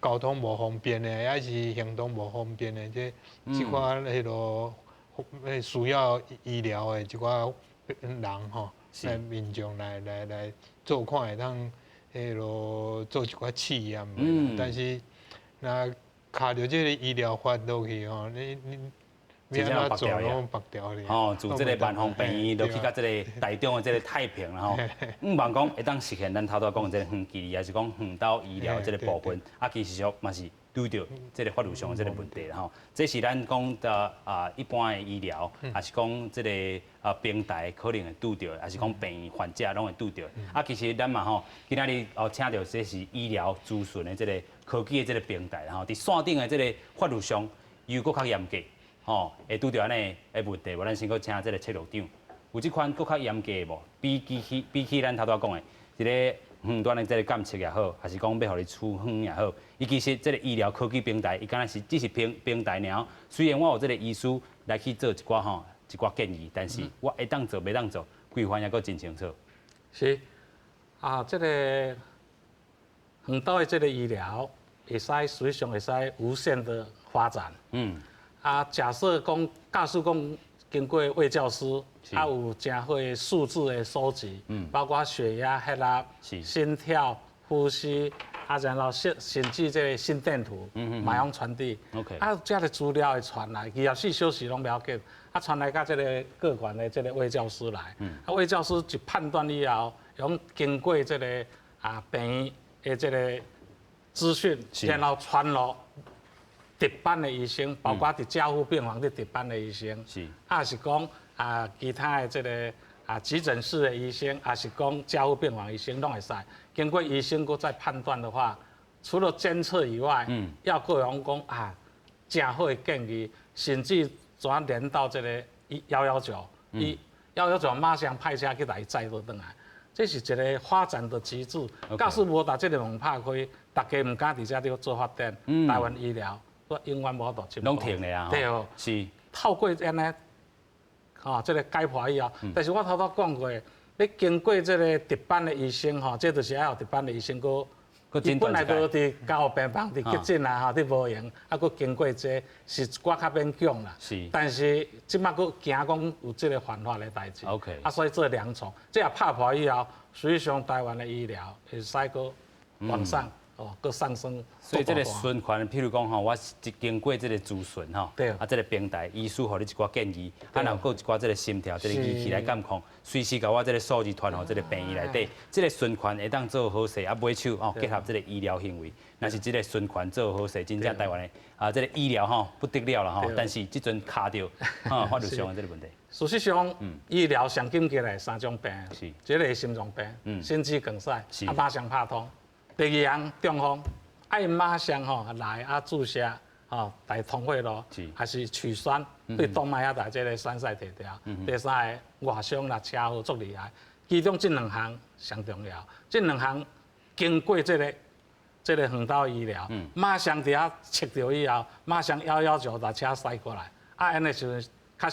交通無方便的，抑是行動無方便的這這寡彼囉需要醫療的這寡人吼，來民眾來來來做看會當彼囉做一寡試驗。但是若卡著這個醫療法落去吼，你你欲按怎做攏縛條咧。吼，自這個萬芳病院落去到這個台中的這個太平啦吼，毋望講會當實現咱頭拄仔講的這個遠距離，抑是講遠兜醫療這個部分，啊，其實上嘛是拄著這個法律上的這個問題啦吼。這是咱講的啊，一般的醫療，抑是講這個啊平台可能會拄著，抑是講病院患者攏會拄著。啊，其實咱嘛吼，今仔日哦請著這是醫療資訊的這個科技的這個平台吼，佇線頂的這個法律上又閣較嚴格，吼，會拄著按呢的問題無？咱先閣請這個策略長，有這款閣較嚴格的無？比起比起咱頭拄仔講的，一个遠端的這個監測也好，抑是講欲予你處方也好，伊其實這個醫療科技平台，伊敢若是只是平平台爾。雖然我有這個醫師來去做一寡吼一寡建議，但是我會當做袂當做，規範抑閣真清楚。是啊，這個遠兜的這個醫療會使實際上會使無限的發展。啊，假設講，假設講經過衛教師，啊有誠好的數字的收集，包括血壓、血壓、心跳、呼吸，啊，然後甚甚至這個心電圖，嘛攏傳遞。 啊，這個資料會傳來，24小時攏無要緊。啊，傳來到這個各館的這個衛教師來。啊，衛教師一判斷以後，用經過這個啊病院。的這个資訊，然後傳予值班的醫生，包括佇加護病房佇值班的醫生，抑是講啊其他的這个啊急診室的醫生，抑是講加護病房醫生攏會使。經過醫生閣再判斷的話，除了監測以外，猶閣會用講啊，誠好的建議，甚至怎連到這个119，伊119馬上派車去來載倒轉來。這是一个發展的機制。假使無共這个門拍開，大家毋敢佇遮佇做發展，台灣醫療都永遠無法度進步。攏停咧啊！對哦，透過按呢，吼，這个解剖以後，但是我頭拄講過，欲經過這个值班的醫生吼，這就是愛予值班的醫生閣，伊本來都佇加護病房佇急診啊，吼，佇無閒，啊，閣經過這是一寡較勉強啦。但是這擺閣驚講有這个犯法的代誌。 啊，所以做兩重，這也拍破以後，實際上台灣的醫療會使閣往上。哦，閣上升。所以這个循環，譬如講吼，我經過這个諮詢吼，啊，這个平台醫師予你一寡建議，啊，若閣有一寡這个心跳這个儀器來監控，隨時共我這个數字傳予這个病院內底，這个循環會當做好勢，啊，尾手哦結合這个醫療行為，若是這个循環做好勢，真正台灣的啊這个醫療吼不得了啦吼，但是這陣卡著，吼法律上的這个問題。事實上，醫療上緊急的三種病，一个心臟病、心肌梗塞，啊，馬上拍通。第二項中風，愛馬上吼來啊注射吼來通血路，還是取栓對動脈遐來這个栓塞提掉。第三个外傷啦、車禍足厲害，其中這兩項上重要。這兩項經過這个遠道醫療，馬上佇遐測著以後，馬上119台車駛過來，啊，按呢時陣確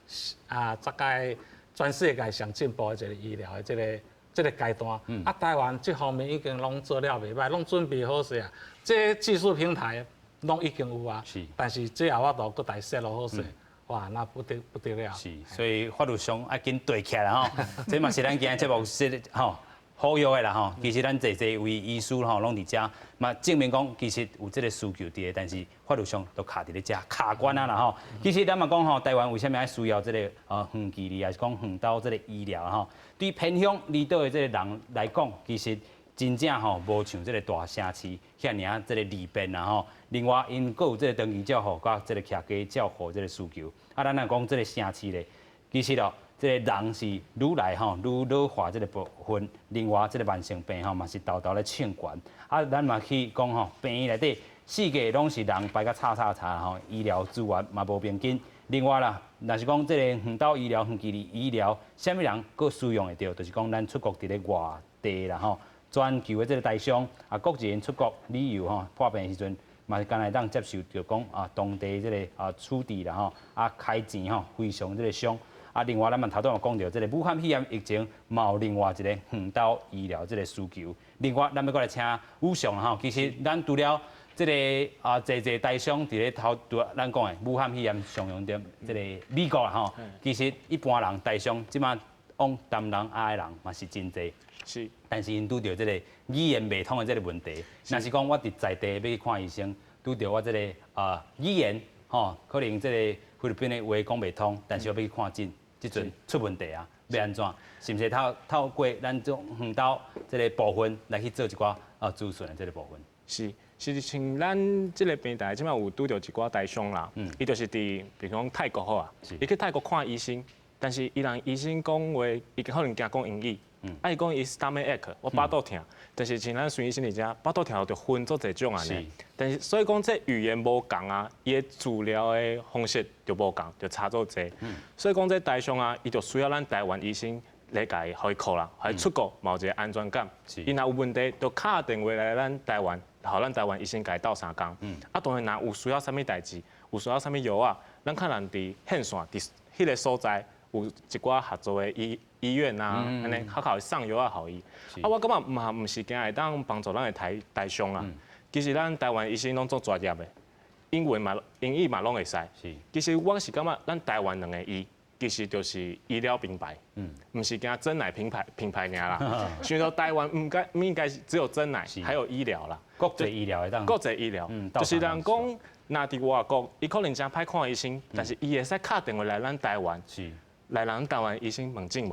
實啊，大概全世界上進步的一个醫療的這个階段，啊，台灣這方面已經攏做了袂䆀，攏準備好勢啊。這技術平台攏已經有啊，但是這也法度閣來設落好勢，哇，那不得不得了。是，所以法律上愛緊對起來吼，這嘛是咱今日節目說吼呼籲的啦吼。其實咱濟濟位醫師吼攏佇遮，嘛證明講其實有這个需求佇咧，但是法律上都卡佇咧遮卡關啊啦吼。其實咱嘛講吼，台灣為啥物愛需要這个遠距離，抑是講遠道這个醫療吼？對偏鄉離島的這个人來講，其實真正吼無像這个大城市遐爾仔這个利便啦吼。另外，𪜶閣有這个長期照護佮這个徛家照護這个需求。啊，咱若講這个城市咧，其實哦，這个人是愈來吼愈老化這个部分，另外這个慢性病吼嘛是沓沓咧衝懸。啊，咱嘛去講吼，病院內底四界攏是人排甲吵吵吵吼，醫療資源嘛無平均。另外啦，若是講這个遠道醫療、遠距離醫療，啥物人閣使用會著？就是講咱出國佇咧外地啦吼，全球的這个台商啊，國人出國旅遊吼，破病的時陣，嘛是敢若會當接受著講啊，當地這个啊處置啦吼，啊開錢吼非常這个傷。啊，另外咱嘛頭拄有講著，這个武漢肺炎疫情嘛有另外一个遠道醫療這个需求。另外，咱欲閣來請宇翔吼，其實咱除了這个啊，濟濟台商佇咧頭拄咱講的武漢肺炎常用著這个美國啦吼，其實一般人台商這馬往東南亞的人嘛是真濟，但是𪜶拄著這个語言袂通的這个問題，若是講我佇在地欲去看醫生，拄著我這个語言吼，可能這个菲律賓的話講袂通，但是我欲去看診，這陣出問題啊，欲按怎？是毋是透過咱這種遠道這个部分來去做一寡諮詢的這个部分？是。是像咱這个平台，這馬有拄著一寡台商啦，伊就是佇，比如講泰國好啊，伊去泰國看醫生，但是伊人醫生講話，伊可能驚講英語，啊伊講伊 stomach ache，我腹肚疼，但是像咱孫醫生佇遮，腹肚疼就分足濟種按呢，但是所以講這語言無仝啊，伊的治療的方式就無仝，就差足濟，所以講這台商啊，伊就需要咱台灣醫生來共伊予伊 call 啦，予伊出國嘛有一个安全感，伊若有問題，就敲電話來咱台灣。予咱台灣醫生共伊鬥相共，啊，當然若有需要啥物代誌，有需要啥物藥啊，咱可能佇線線佇彼个所在有一寡合作的醫院啊，按呢較較會送藥仔予伊。啊，我感覺嘛毋是驚會當幫助咱的台商啊，其實咱台灣醫生攏足專業的，英文嘛、英語嘛攏會使。其實我是感覺咱台灣兩个醫，其實就是醫療品牌，毋是驚珍奶品牌爾啦。像說台灣毋應該只有珍奶，還有醫療啦。國際醫療會當。國際醫療，就是人講，若佇外國，伊可能誠歹看醫生，但是伊會使敲電話來咱台灣，來咱台灣醫生問診無？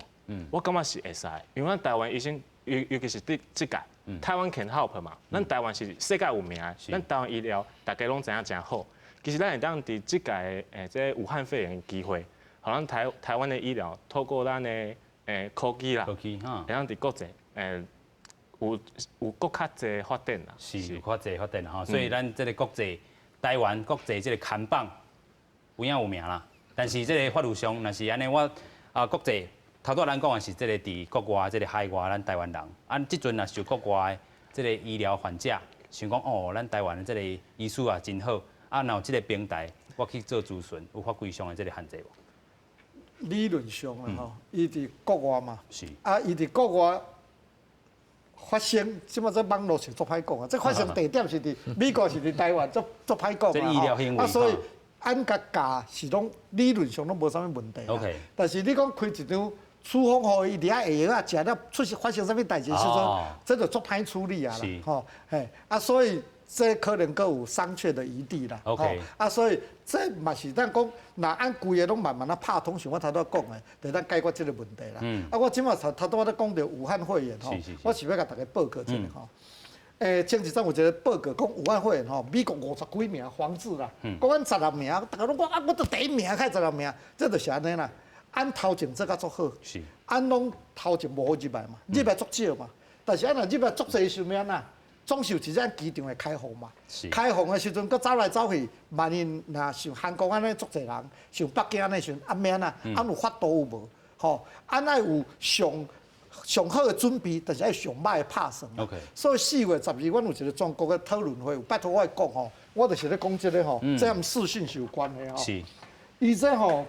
我感覺是會使，因為咱台灣醫生尤其是佇這屆，Taiwan can help 嘛，咱台灣是世界有名的，咱台灣醫療大家攏知影誠好。其實咱會當佇這屆這武漢肺炎機會，予咱台灣的醫療透過咱的科技啦，科技哈，會當佇國際有閣較濟發展啦。是有較濟發展吼，所以咱這個國際台灣國際這個看板有影有名啦。但是這個法律上，若是按呢，我啊國際頭拄咱講的是這個佇國外這個海外咱台灣人，啊，這陣若受國外的這個醫療患者想講哦，咱台灣的這個醫師啊真好，啊，若有這個平台，我去做諮詢，有法規上的這個限制無？理論上啊吼，伊佇國外嘛，啊，伊佇國外發生，這馬這網路是足歹講啊，這發生地點是佇美國，是佇台灣，足歹講啊。醫療行為啊，所以按共教是攏理論上攏無啥物問題。 但是你講開一張處方予伊佇遐下藥啊，食了出發生啥物代誌時陣，這就足歹處理啊啦，吼，嘿，啊，所以這可能閣有商榷的餘地啦。 啊，所以這嘛是咱講，若按規个攏慢慢仔拍通，像我頭拄仔講的，就當解決這個問題啦。啊，我這馬頭頭拄仔咧講著武漢肺炎吼，我是欲共大家報告一下吼。前一陣有一個報告講武漢肺炎吼，美國50幾名防治啦，講阮16名，大家攏講啊，我都第一名，開十六名，這就是按呢啦。按頭前做甲足好，按攏頭前無予入來嘛，入來足少嘛。但是按若入來足濟時陣按怎？總是有一日機場會開放嘛。開放的時陣，閣走來走去，萬一若像韓國按呢足濟人，像北京按呢時陣，啊欲按怎？按有法度有無？吼，按愛有上上好的準備，但是愛上歹的拍算。 所以4月12，阮有一個全國的討論會，有拜託我來講吼，我就是咧講這個吼，這和視訊是有關係吼。伊這吼，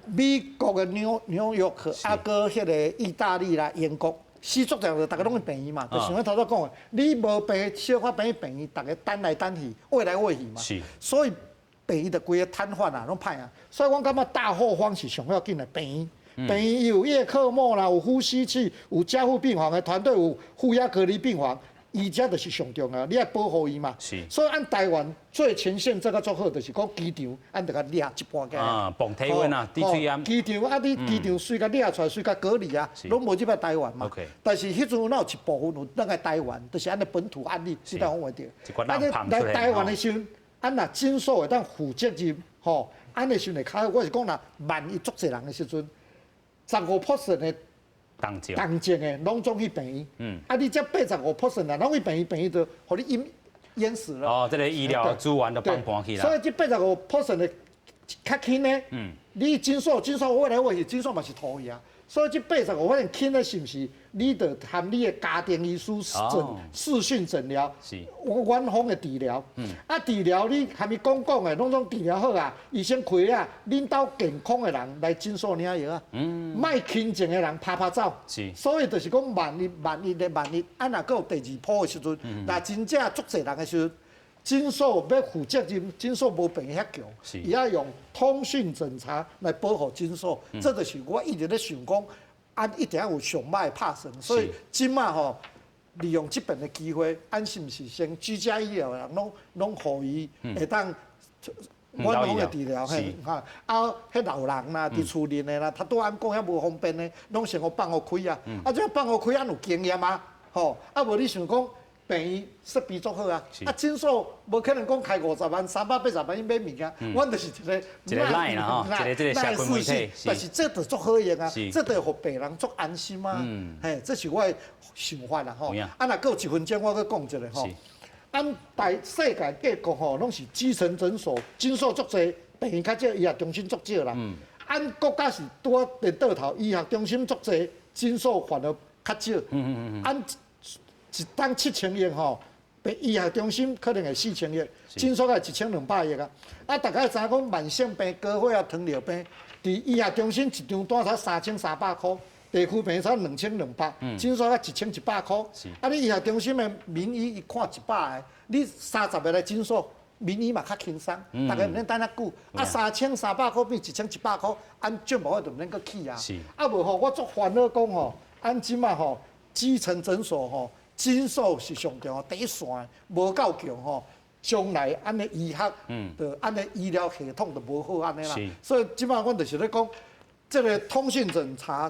美國的紐約，啊，閣彼個意大利啦、英國，死足濟，逐家攏去病院嘛。就像我頭拄講的，你無病，小可病去病院，逐家等來等去，喂來喂去嘛。所以病院就規个癱瘓啊，攏歹啊。所以阮感覺大後方是上要緊的病院。病院有葉克膜啦，有呼吸器，有加護病房的團隊，有負壓隔離病房，伊這就是上重要，你愛保護伊嘛。所以按台灣最前線這個做好，就是講機場，按著共掠一半起來。啊，磅體溫啊，滴水啊。機場啊，你機場隨共掠出來，隨共隔離啊，攏無入來台灣嘛。但是彼陣哪有一部分有轉來台灣，就是按呢本土案例，你當講話著。啊，你來台灣的時陣，按若診所會當負責任，吼，按呢時陣會較好。我是講若萬一足濟人的時陣，15% 的重症的攏總去病院。啊，你這85% 啊，攏去病院，病院就予你淹死了。哦，這個醫療資源都崩盤去啦。所以這85% 的較輕的，你診所診所喂來喂去，診所嘛是土去啊。所以這85%輕的，是毋是？你著含你的家庭醫師診視訊診療，遠方的治療。啊，治療你含伊講講的，攏總治療好啊。醫生開了，恁兜健康的人來診所領藥啊。莫輕症的人趴趴走。所以就是講，萬一萬一的萬一，啊，若閣有第二波的時陣，若真正足濟人的時陣，診所欲負責任，診所無病遐強，伊愛用通訊診查來保護診所。這就是我一直咧想講，按一定要有上歹的拍算。所以這馬吼，利用這遍的機會，按是毋是先居家醫療的人攏攏予伊會當遠方的治療，嘿，哈，啊，彼老人啦，佇厝內的啦，他拄按講遐無方便的，攏先予放予開啊。啊，這放予開，按有經驗啊，吼，啊無你想講。病院設備足好啊，啊診所無可能講開50萬、380萬去買物件，阮就是一個一個 LINE 啦吼，一個這個社群媒體，但是這就足好用啊，這就予病人足安心啊，嘿，這是我的想法啦吼。啊，若閣有一分鐘，我閣講一下吼。按大世界各國吼，攏是基層診所，診所足濟，病院較少，醫學中心足少啦。按國家是拄仔顛倒頭，醫學中心足濟，診所反而較少。按一冬7000億吼，醫學中心可能會4000億，診所才1200億啊。啊，大家知影講慢性病、高血壓、糖尿病，佇醫學中心一張單才3300箍，地區病才2200，診所才1100箍。啊，你醫學中心的名醫伊看100個，你30個來診所，名醫嘛較輕鬆，大家毋免等遐久。啊，3300箍變1100箍，按政府就毋免閣起啊。啊，無吼，我足煩惱講吼，按這馬吼，基層診所吼。診所是上重要，第一線無夠強吼，將來按呢醫學，就按呢醫療系統就無好按呢啦。所以這擺阮就是咧講，這個通訊診查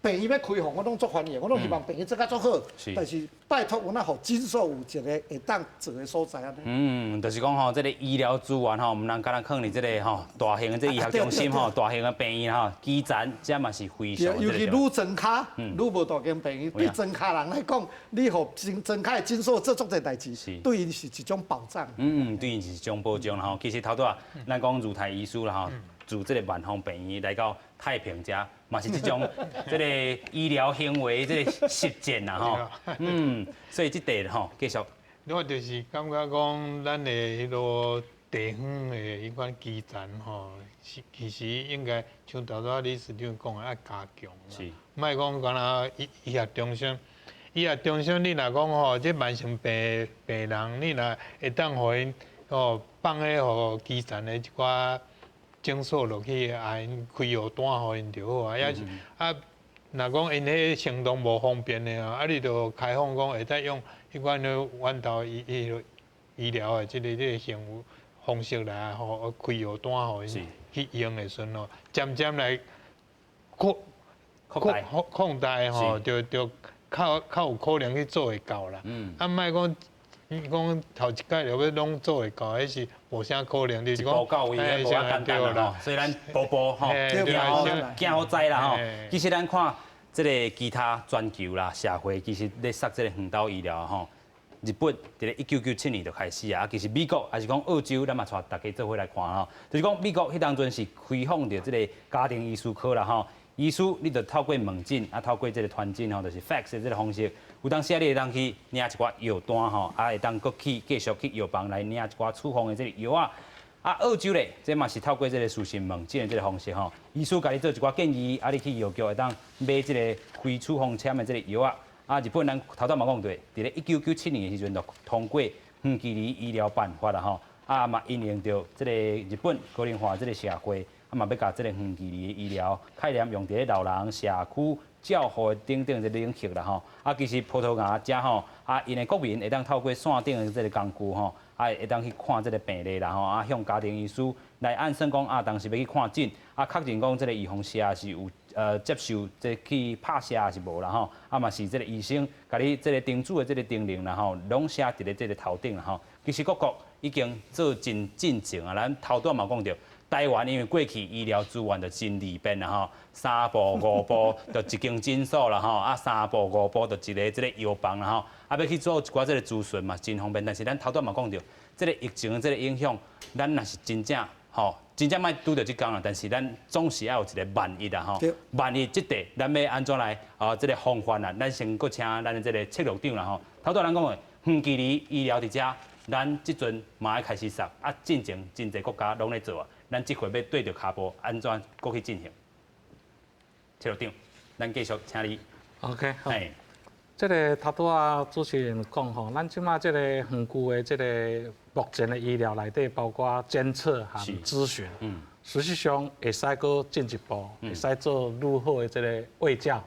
病院欲開放，我攏足歡迎，我攏希望病院做較足好。但是拜託，阮仔予診所有一个會當做的所在按呢。嗯，就是講吼，這个醫療資源吼，毋通干焦囥佇這个吼大型的這醫學中心吼，大型的病院吼，基層這嘛是非常。尤其愈莊跤，愈無大間病院，對莊跤人來講，你予莊跤的診所做足濟代誌，對𪜶是一種保障。嗯，對𪜶是一種保障啦吼。其實頭拄仔，咱講如台醫師啦吼，自這个萬芳病院來到太平遮，嘛是這種這个醫療行為這个實踐啦吼。嗯，所以這塊吼繼續。我就是感覺講，咱的彼个地方的彼款基層吼，是其實應該像頭拄仔理事長講的，愛加強啦。莫講干焦醫學中心，醫學中心你若講吼，這慢性病病人，你若會當予𪜶吼放咧予基層的一寡診所落去，啊，𪜶開藥單予𪜶就好啊。抑是啊，若講𪜶彼行動無方便的啊，啊，你就開放講會使用彼款的遠投醫療的這個行為方式來，予開藥單予𪜶去用的時陣吼，漸漸來擴大吼，就較有可能去做會到啦。啊，莫講講頭一擺就欲攏做會到，彼是無啥可能。就是講，步到位，無遐簡單啦吼。所以咱步步吼，行好行好知啦吼。其實咱看這個其他全球啦社會，其實咧殺這個遠投醫療吼。日本佇咧1997年就開始啊，其實美國抑是講澳洲，咱嘛帶大家做伙來看吼，就是講美國彼當陣是開放著這个家庭醫師科啦吼，醫師你就透過問診啊，透過這个傳診吼，就是 fax 的這个方式，有當時啊，你會當去領一寡藥單吼，啊會當閣去繼續去藥房來領一寡處方的這个藥仔。啊，澳洲咧，這嘛是透過這個視訊問診的這个方式吼，醫師共你做一寡建議，啊，你去藥局會當買這个非處方簽的這个藥仔。啊，日本咱頭拄嘛講過，佇咧1997年的時陣就通過遠距離醫療辦法啦吼，啊嘛因應著這个日本高齡化這个社會，啊嘛欲共這个遠距離醫療概念用佇咧老人社區照護等等這個領域啦吼。啊，其實葡萄牙遮吼，啊𪜶的國民會當透過線頂的這个工具吼，啊會當去看這个病歷啦吼，啊向家庭醫師來按算講啊，當時欲去看診，啊確認講這个預防射是有接受這去拍射抑是無啦吼，啊嘛是這个醫生共你這个叮囑的這个叮嚀啦吼，攏寫佇咧這个頭頂啦吼。其實各國已經做真進前啊，咱頭拄嘛講著，台灣因為過去醫療資源就真利便啦吼，三步五步就一間診所啦吼，啊三步五步就一个這个藥房啦吼，啊欲去做一寡這个諮詢嘛真方便。但是咱頭拄嘛講著，這个疫情的這个影響，咱若是真正吼，真正莫拄著這工啦，但是咱總是愛有一个萬一啦吼。萬一這塊，咱欲按怎來啊？這个防範啊，咱先閣請咱的這个策略長啦吼。頭拄咱講的遠距離醫療佇遮，咱這陣嘛愛開始殺啊！進前真濟國家攏咧做啊，咱這回欲對著跤步按怎閣去進行？策略長，咱繼續請你。 OK，好。這个頭拄仔主持人講吼，咱這馬這个遠距的這个目前的醫療內底，包括監測和諮詢，實際上會使閣進一步，會使做愈好的這个衛教。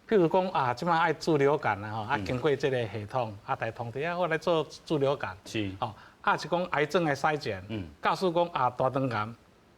譬如講啊，這馬愛注流感啦吼，啊經過這个系統啊來通知啊，我來做注流感。吼，啊是講癌症的篩檢，告訴講啊大腸癌，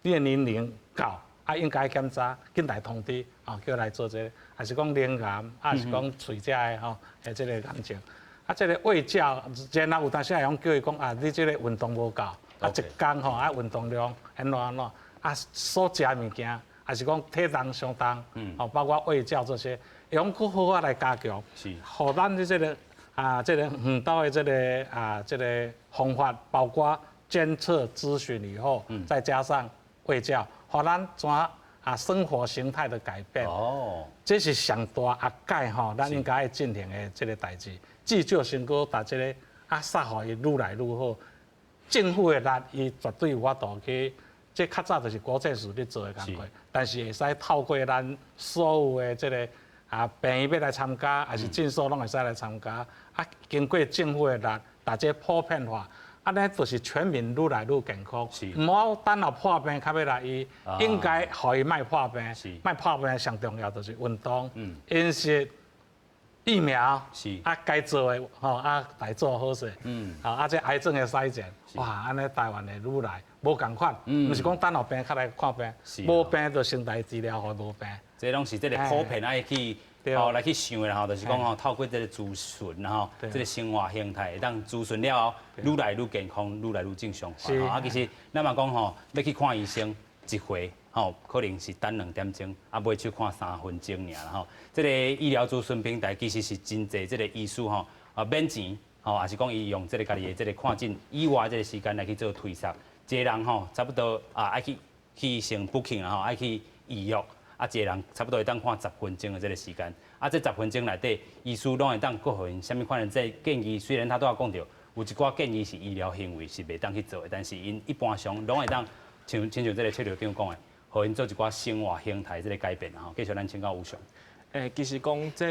你的年齡到，啊應該檢查，緊來通知，啊叫來做這个，還是講乳癌，啊是講喙這的吼，的這個癌症。啊，這個衛教，然後有當時會用叫伊講啊，你這個運動無夠，啊一工吼啊運動量按怎按怎，啊所食的物件，還是講體重傷重，哦包括衛教這些，會用閣好仔來加強，予咱的這個啊這個遠投的這个啊這个方法，包括監測諮詢以後，再加上衛教，予咱怎啊生活形態的改變，這是上大壓解吼，咱應該愛進行的這个代誌。至少先閣把這个啊殺予伊愈來愈好。政府的力，伊絕對有法度去，這較早就是國政署咧做的工課，但是會使透過咱所有的這个啊病院欲來參加，抑是診所攏會使來參加。啊，經過政府的力，逐這普遍化，按呢就是全民愈來愈健康。毋好等到破病較欲來醫，應該予伊莫破病。莫破病上重要就是運動、飲食。疫苗是啊，該做的吼啊，來做好勢。啊，這癌症的篩檢，哇，按呢台灣會愈來無仝款，毋是講等予病較來看病，無病就先來治療，予無病。這攏是這个普遍愛去吼來去想的吼，就是講吼透過這个資訊吼，這个生活形態會當諮詢了後，愈來愈健康，愈來愈正常化。啊，其實咱嘛講吼，欲去看醫生一回。吼，可能是等兩點鐘，啊，尾手看3分鐘爾啦吼。這个醫療諮詢平台其實是真濟這个醫師吼，啊免錢，吼，抑是講伊用這个家己的這个看診以外這个時間來去做推捒。一個人吼，差不多啊愛去去先 booking 啦吼，愛去預約，啊，一個人差不多會當看十分鐘的這个時間。啊，這十分鐘內底，醫師攏會當閣予𪜶啥物款的這建議。雖然他拄仔講著，有一寡建議是醫療行為是袂當去做的，但是𪜶一般上攏會當像親像這个車長講的。予𪜶做一寡生活形態這个改變吼，繼續咱請教吳雄。其實講這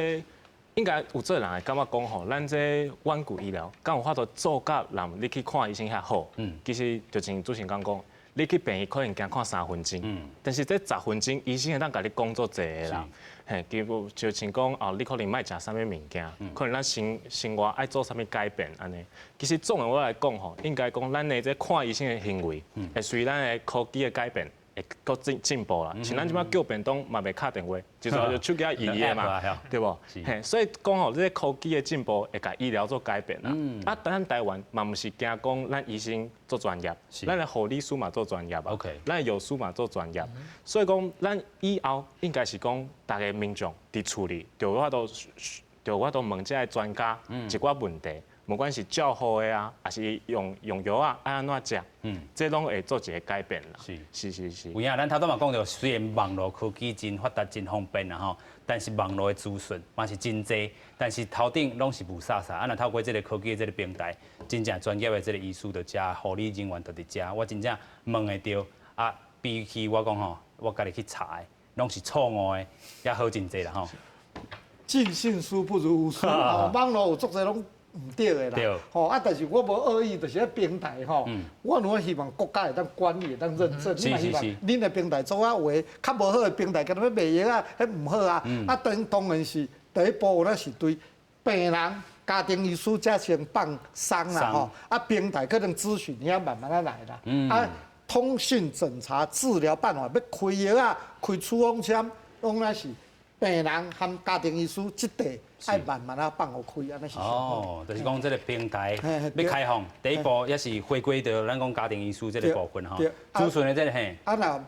應該有濟人會感覺講吼，咱這遠距醫療，敢有法度做甲人你去看醫生遐好？其實就像主持人講，你去病院可能驚看3分鐘，但是這十分鐘醫生會當共你講足濟的啦。嘿，基本就像講哦，你可能莫食啥物物件，可能咱生生活愛做啥物改變按呢。其實總的我來講吼，應該講咱的這看醫生的行為，會隨咱的科技的改變。會閣進進步啦，像咱這擺叫便當嘛袂敲電話，就是就手機預約嘛，對無？嘿，所以講吼，這个科技的進步會共醫療做改變啦。啊，咱台灣嘛毋是驚講咱醫生足專業，咱的護理師嘛足專業啊，咱的藥師嘛足專業。所以講，咱以後應該是講，逐个民眾佇厝裡，就有法度，就有法度問這个專家一寡問題。無管是照護的啊，抑是用用藥啊，愛按怎食，這攏會做一个改變啦。是是是是。有影，咱頭拄嘛講著，雖然網路科技真發達、真方便啦吼，但是網路的資訊嘛是真濟，但是頭頂攏是霧煞煞。啊，若透過這个科技的這个平台，真正專業的這个醫師佇遮，護理人員就佇遮，我真正問會著啊，比起我講吼，我家己去查的，攏是錯誤的，也好真濟啦吼。盡信書不如無書，吼，網路有足濟攏毋對的啦，吼啊！但是我無惡意，就是彼平台吼，我攏希望國家會當管理，會當認證。你嘛希望恁的平台做啊話，較無好的平台，敢若欲賣藥啊，彼毋好啊。啊，當當然是第一步，咱是對病人、家庭醫師才先放鬆啦吼。啊，平台可能諮詢遐慢慢仔來啦。啊，通訊診查治療辦法，欲開藥啊，開處方簽，攏乃是病人和家庭醫師這塊愛慢慢仔放予開，按呢是。哦，就是講這个平台欲開放，第一步也是回歸著咱講家庭醫師這个部分吼。諮詢的這个嘿。啊，若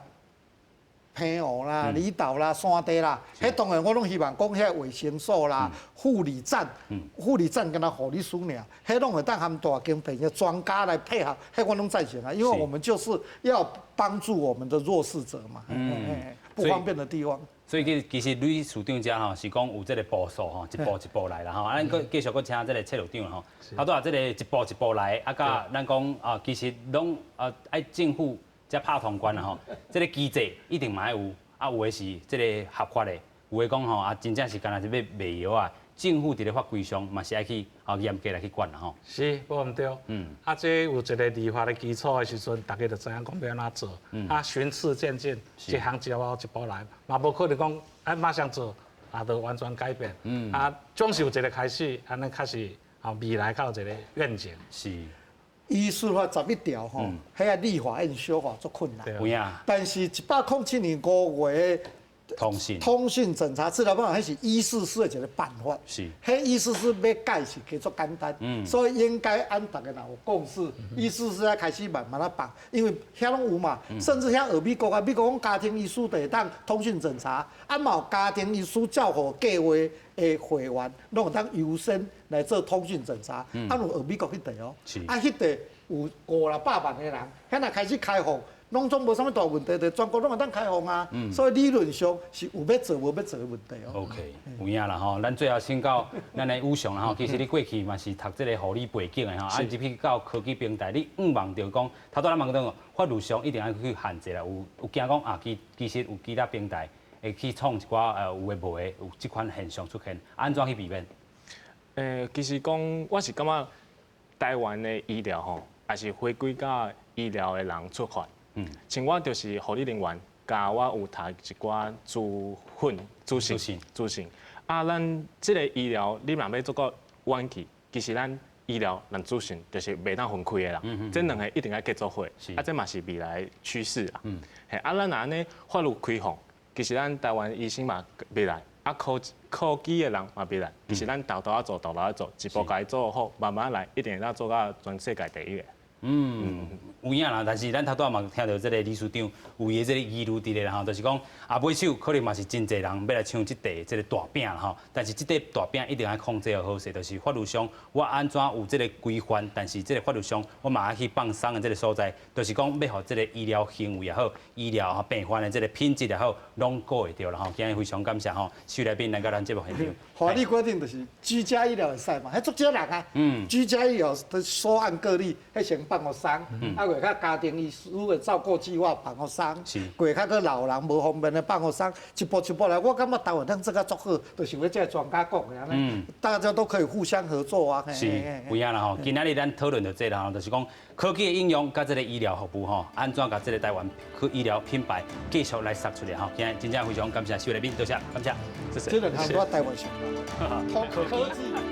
澎湖啦、離島啦、山地啦，彼當然我攏希望講遐衛生所啦、護理站、護理站敢若護理師爾，彼攏會當含大間病院專家來配合，彼我攏贊成啊，因為我們就是要幫助我們的弱勢者嘛，不方便的地方。所以其其實呂處長遮吼是講有這个步數吼，一步一步來啦吼。啊，咱閣繼續閣請這个車路長吼。啊，拄仔這个一步一步來，啊，佮咱講啊，其實攏啊愛政府才拍通關啦吼。這个機制一定嘛愛有，啊，有的是這个合法的，有的講吼啊，真正是敢若是欲賣藥啊，政府佇咧法規上嘛是愛去啊嚴格來去管啦吼。是，無毋對。啊，這有一个立法的基礎的時陣，大家就知影講欲按怎做。啊，循序漸進，一項一步一步來，嘛無可能講啊馬上做，啊就完全改變。啊，總是有一个開始，按呢較是啊未來較有一个願景。是。醫師法11條吼，彼个立法用修法足困難。有影。但是107年5月。通訊通訊診查治療辦法，彼是醫事司的一个辦法。彼醫事司欲改是較足簡單。所以應該按逐个人有共識，醫事司才開始慢慢仔放，因為遐攏有嘛。甚至遐學美國啊，美國講家庭醫師就會當通訊診查，啊嘛有家庭醫師照護計畫的會員，攏會當優先來做通訊診查。啊有學美國彼塊哦，啊彼塊有五六百萬个人，遐若開始開放。攏總無啥物大問題，就全國攏會當開放啊。所以理論上是有欲做無欲做的問題哦。 OK，有影啦吼。咱最後請教咱的宇翔啦吼。其實你過去嘛是讀這个護理背景的吼，啊入去到科技平台，你向望著講，頭拄咱嘛講法律上一定愛去限制啦。有有驚講啊，其其實有其他平台會去創一寡有的無的，有這款現象出現，按怎去避免？其實講我是感覺台灣的醫療吼，也是回歸到醫療的人出發。像我就是護理人員，佮我有讀一寡資訊、資訊、資訊。啊，咱這个醫療你若欲做到遠去，其實咱醫療咱資訊就是袂當分開的啦。這兩个一定愛結做伙，啊，這嘛是未來趨勢啦。嘿，啊，咱若按呢法律開放，其實咱台灣醫生嘛未來，啊科技的人嘛未來，其實咱沓沓仔做，沓沓仔做，一步共伊做好，慢慢來，一定會當做到全世界第一的。嗯，有影啦，但是咱頭拄仔嘛聽著這个理事長有伊的這个疑慮佇咧啦吼，就是講啊尾手可能嘛是真濟人欲來搶這塊這个大餅啦吼，但是這塊大餅一定愛控制好勢，就是法律上我按怎有這个規範，但是這个法律上我嘛愛去放鬆的這个所在，就是講欲予這个醫療行為也好，醫療病患的這个品質也好，攏顧會著啦吼。今日非常感謝吼，徐來賓來到咱節目現場。法律規定就是居家醫療會使嘛，彼足少人啊，居家醫療的收案個例，彼先放予鬆，啊，過較家庭醫師的照顧計劃放予鬆，過較閣老人無方便的放予鬆，一步一步來，我感覺台灣通做較足好，就是為這个專家講的按呢，大家都可以互相合作啊。是，有影啦吼。今仔日咱討論著這啦吼，就是講科技的應用佮這个醫療服務吼，按怎共這个台灣去醫療品牌繼續來殺出來吼。今日真正非常感謝徐來賓，多謝，感謝。謝謝。這兩項我台灣上，科技。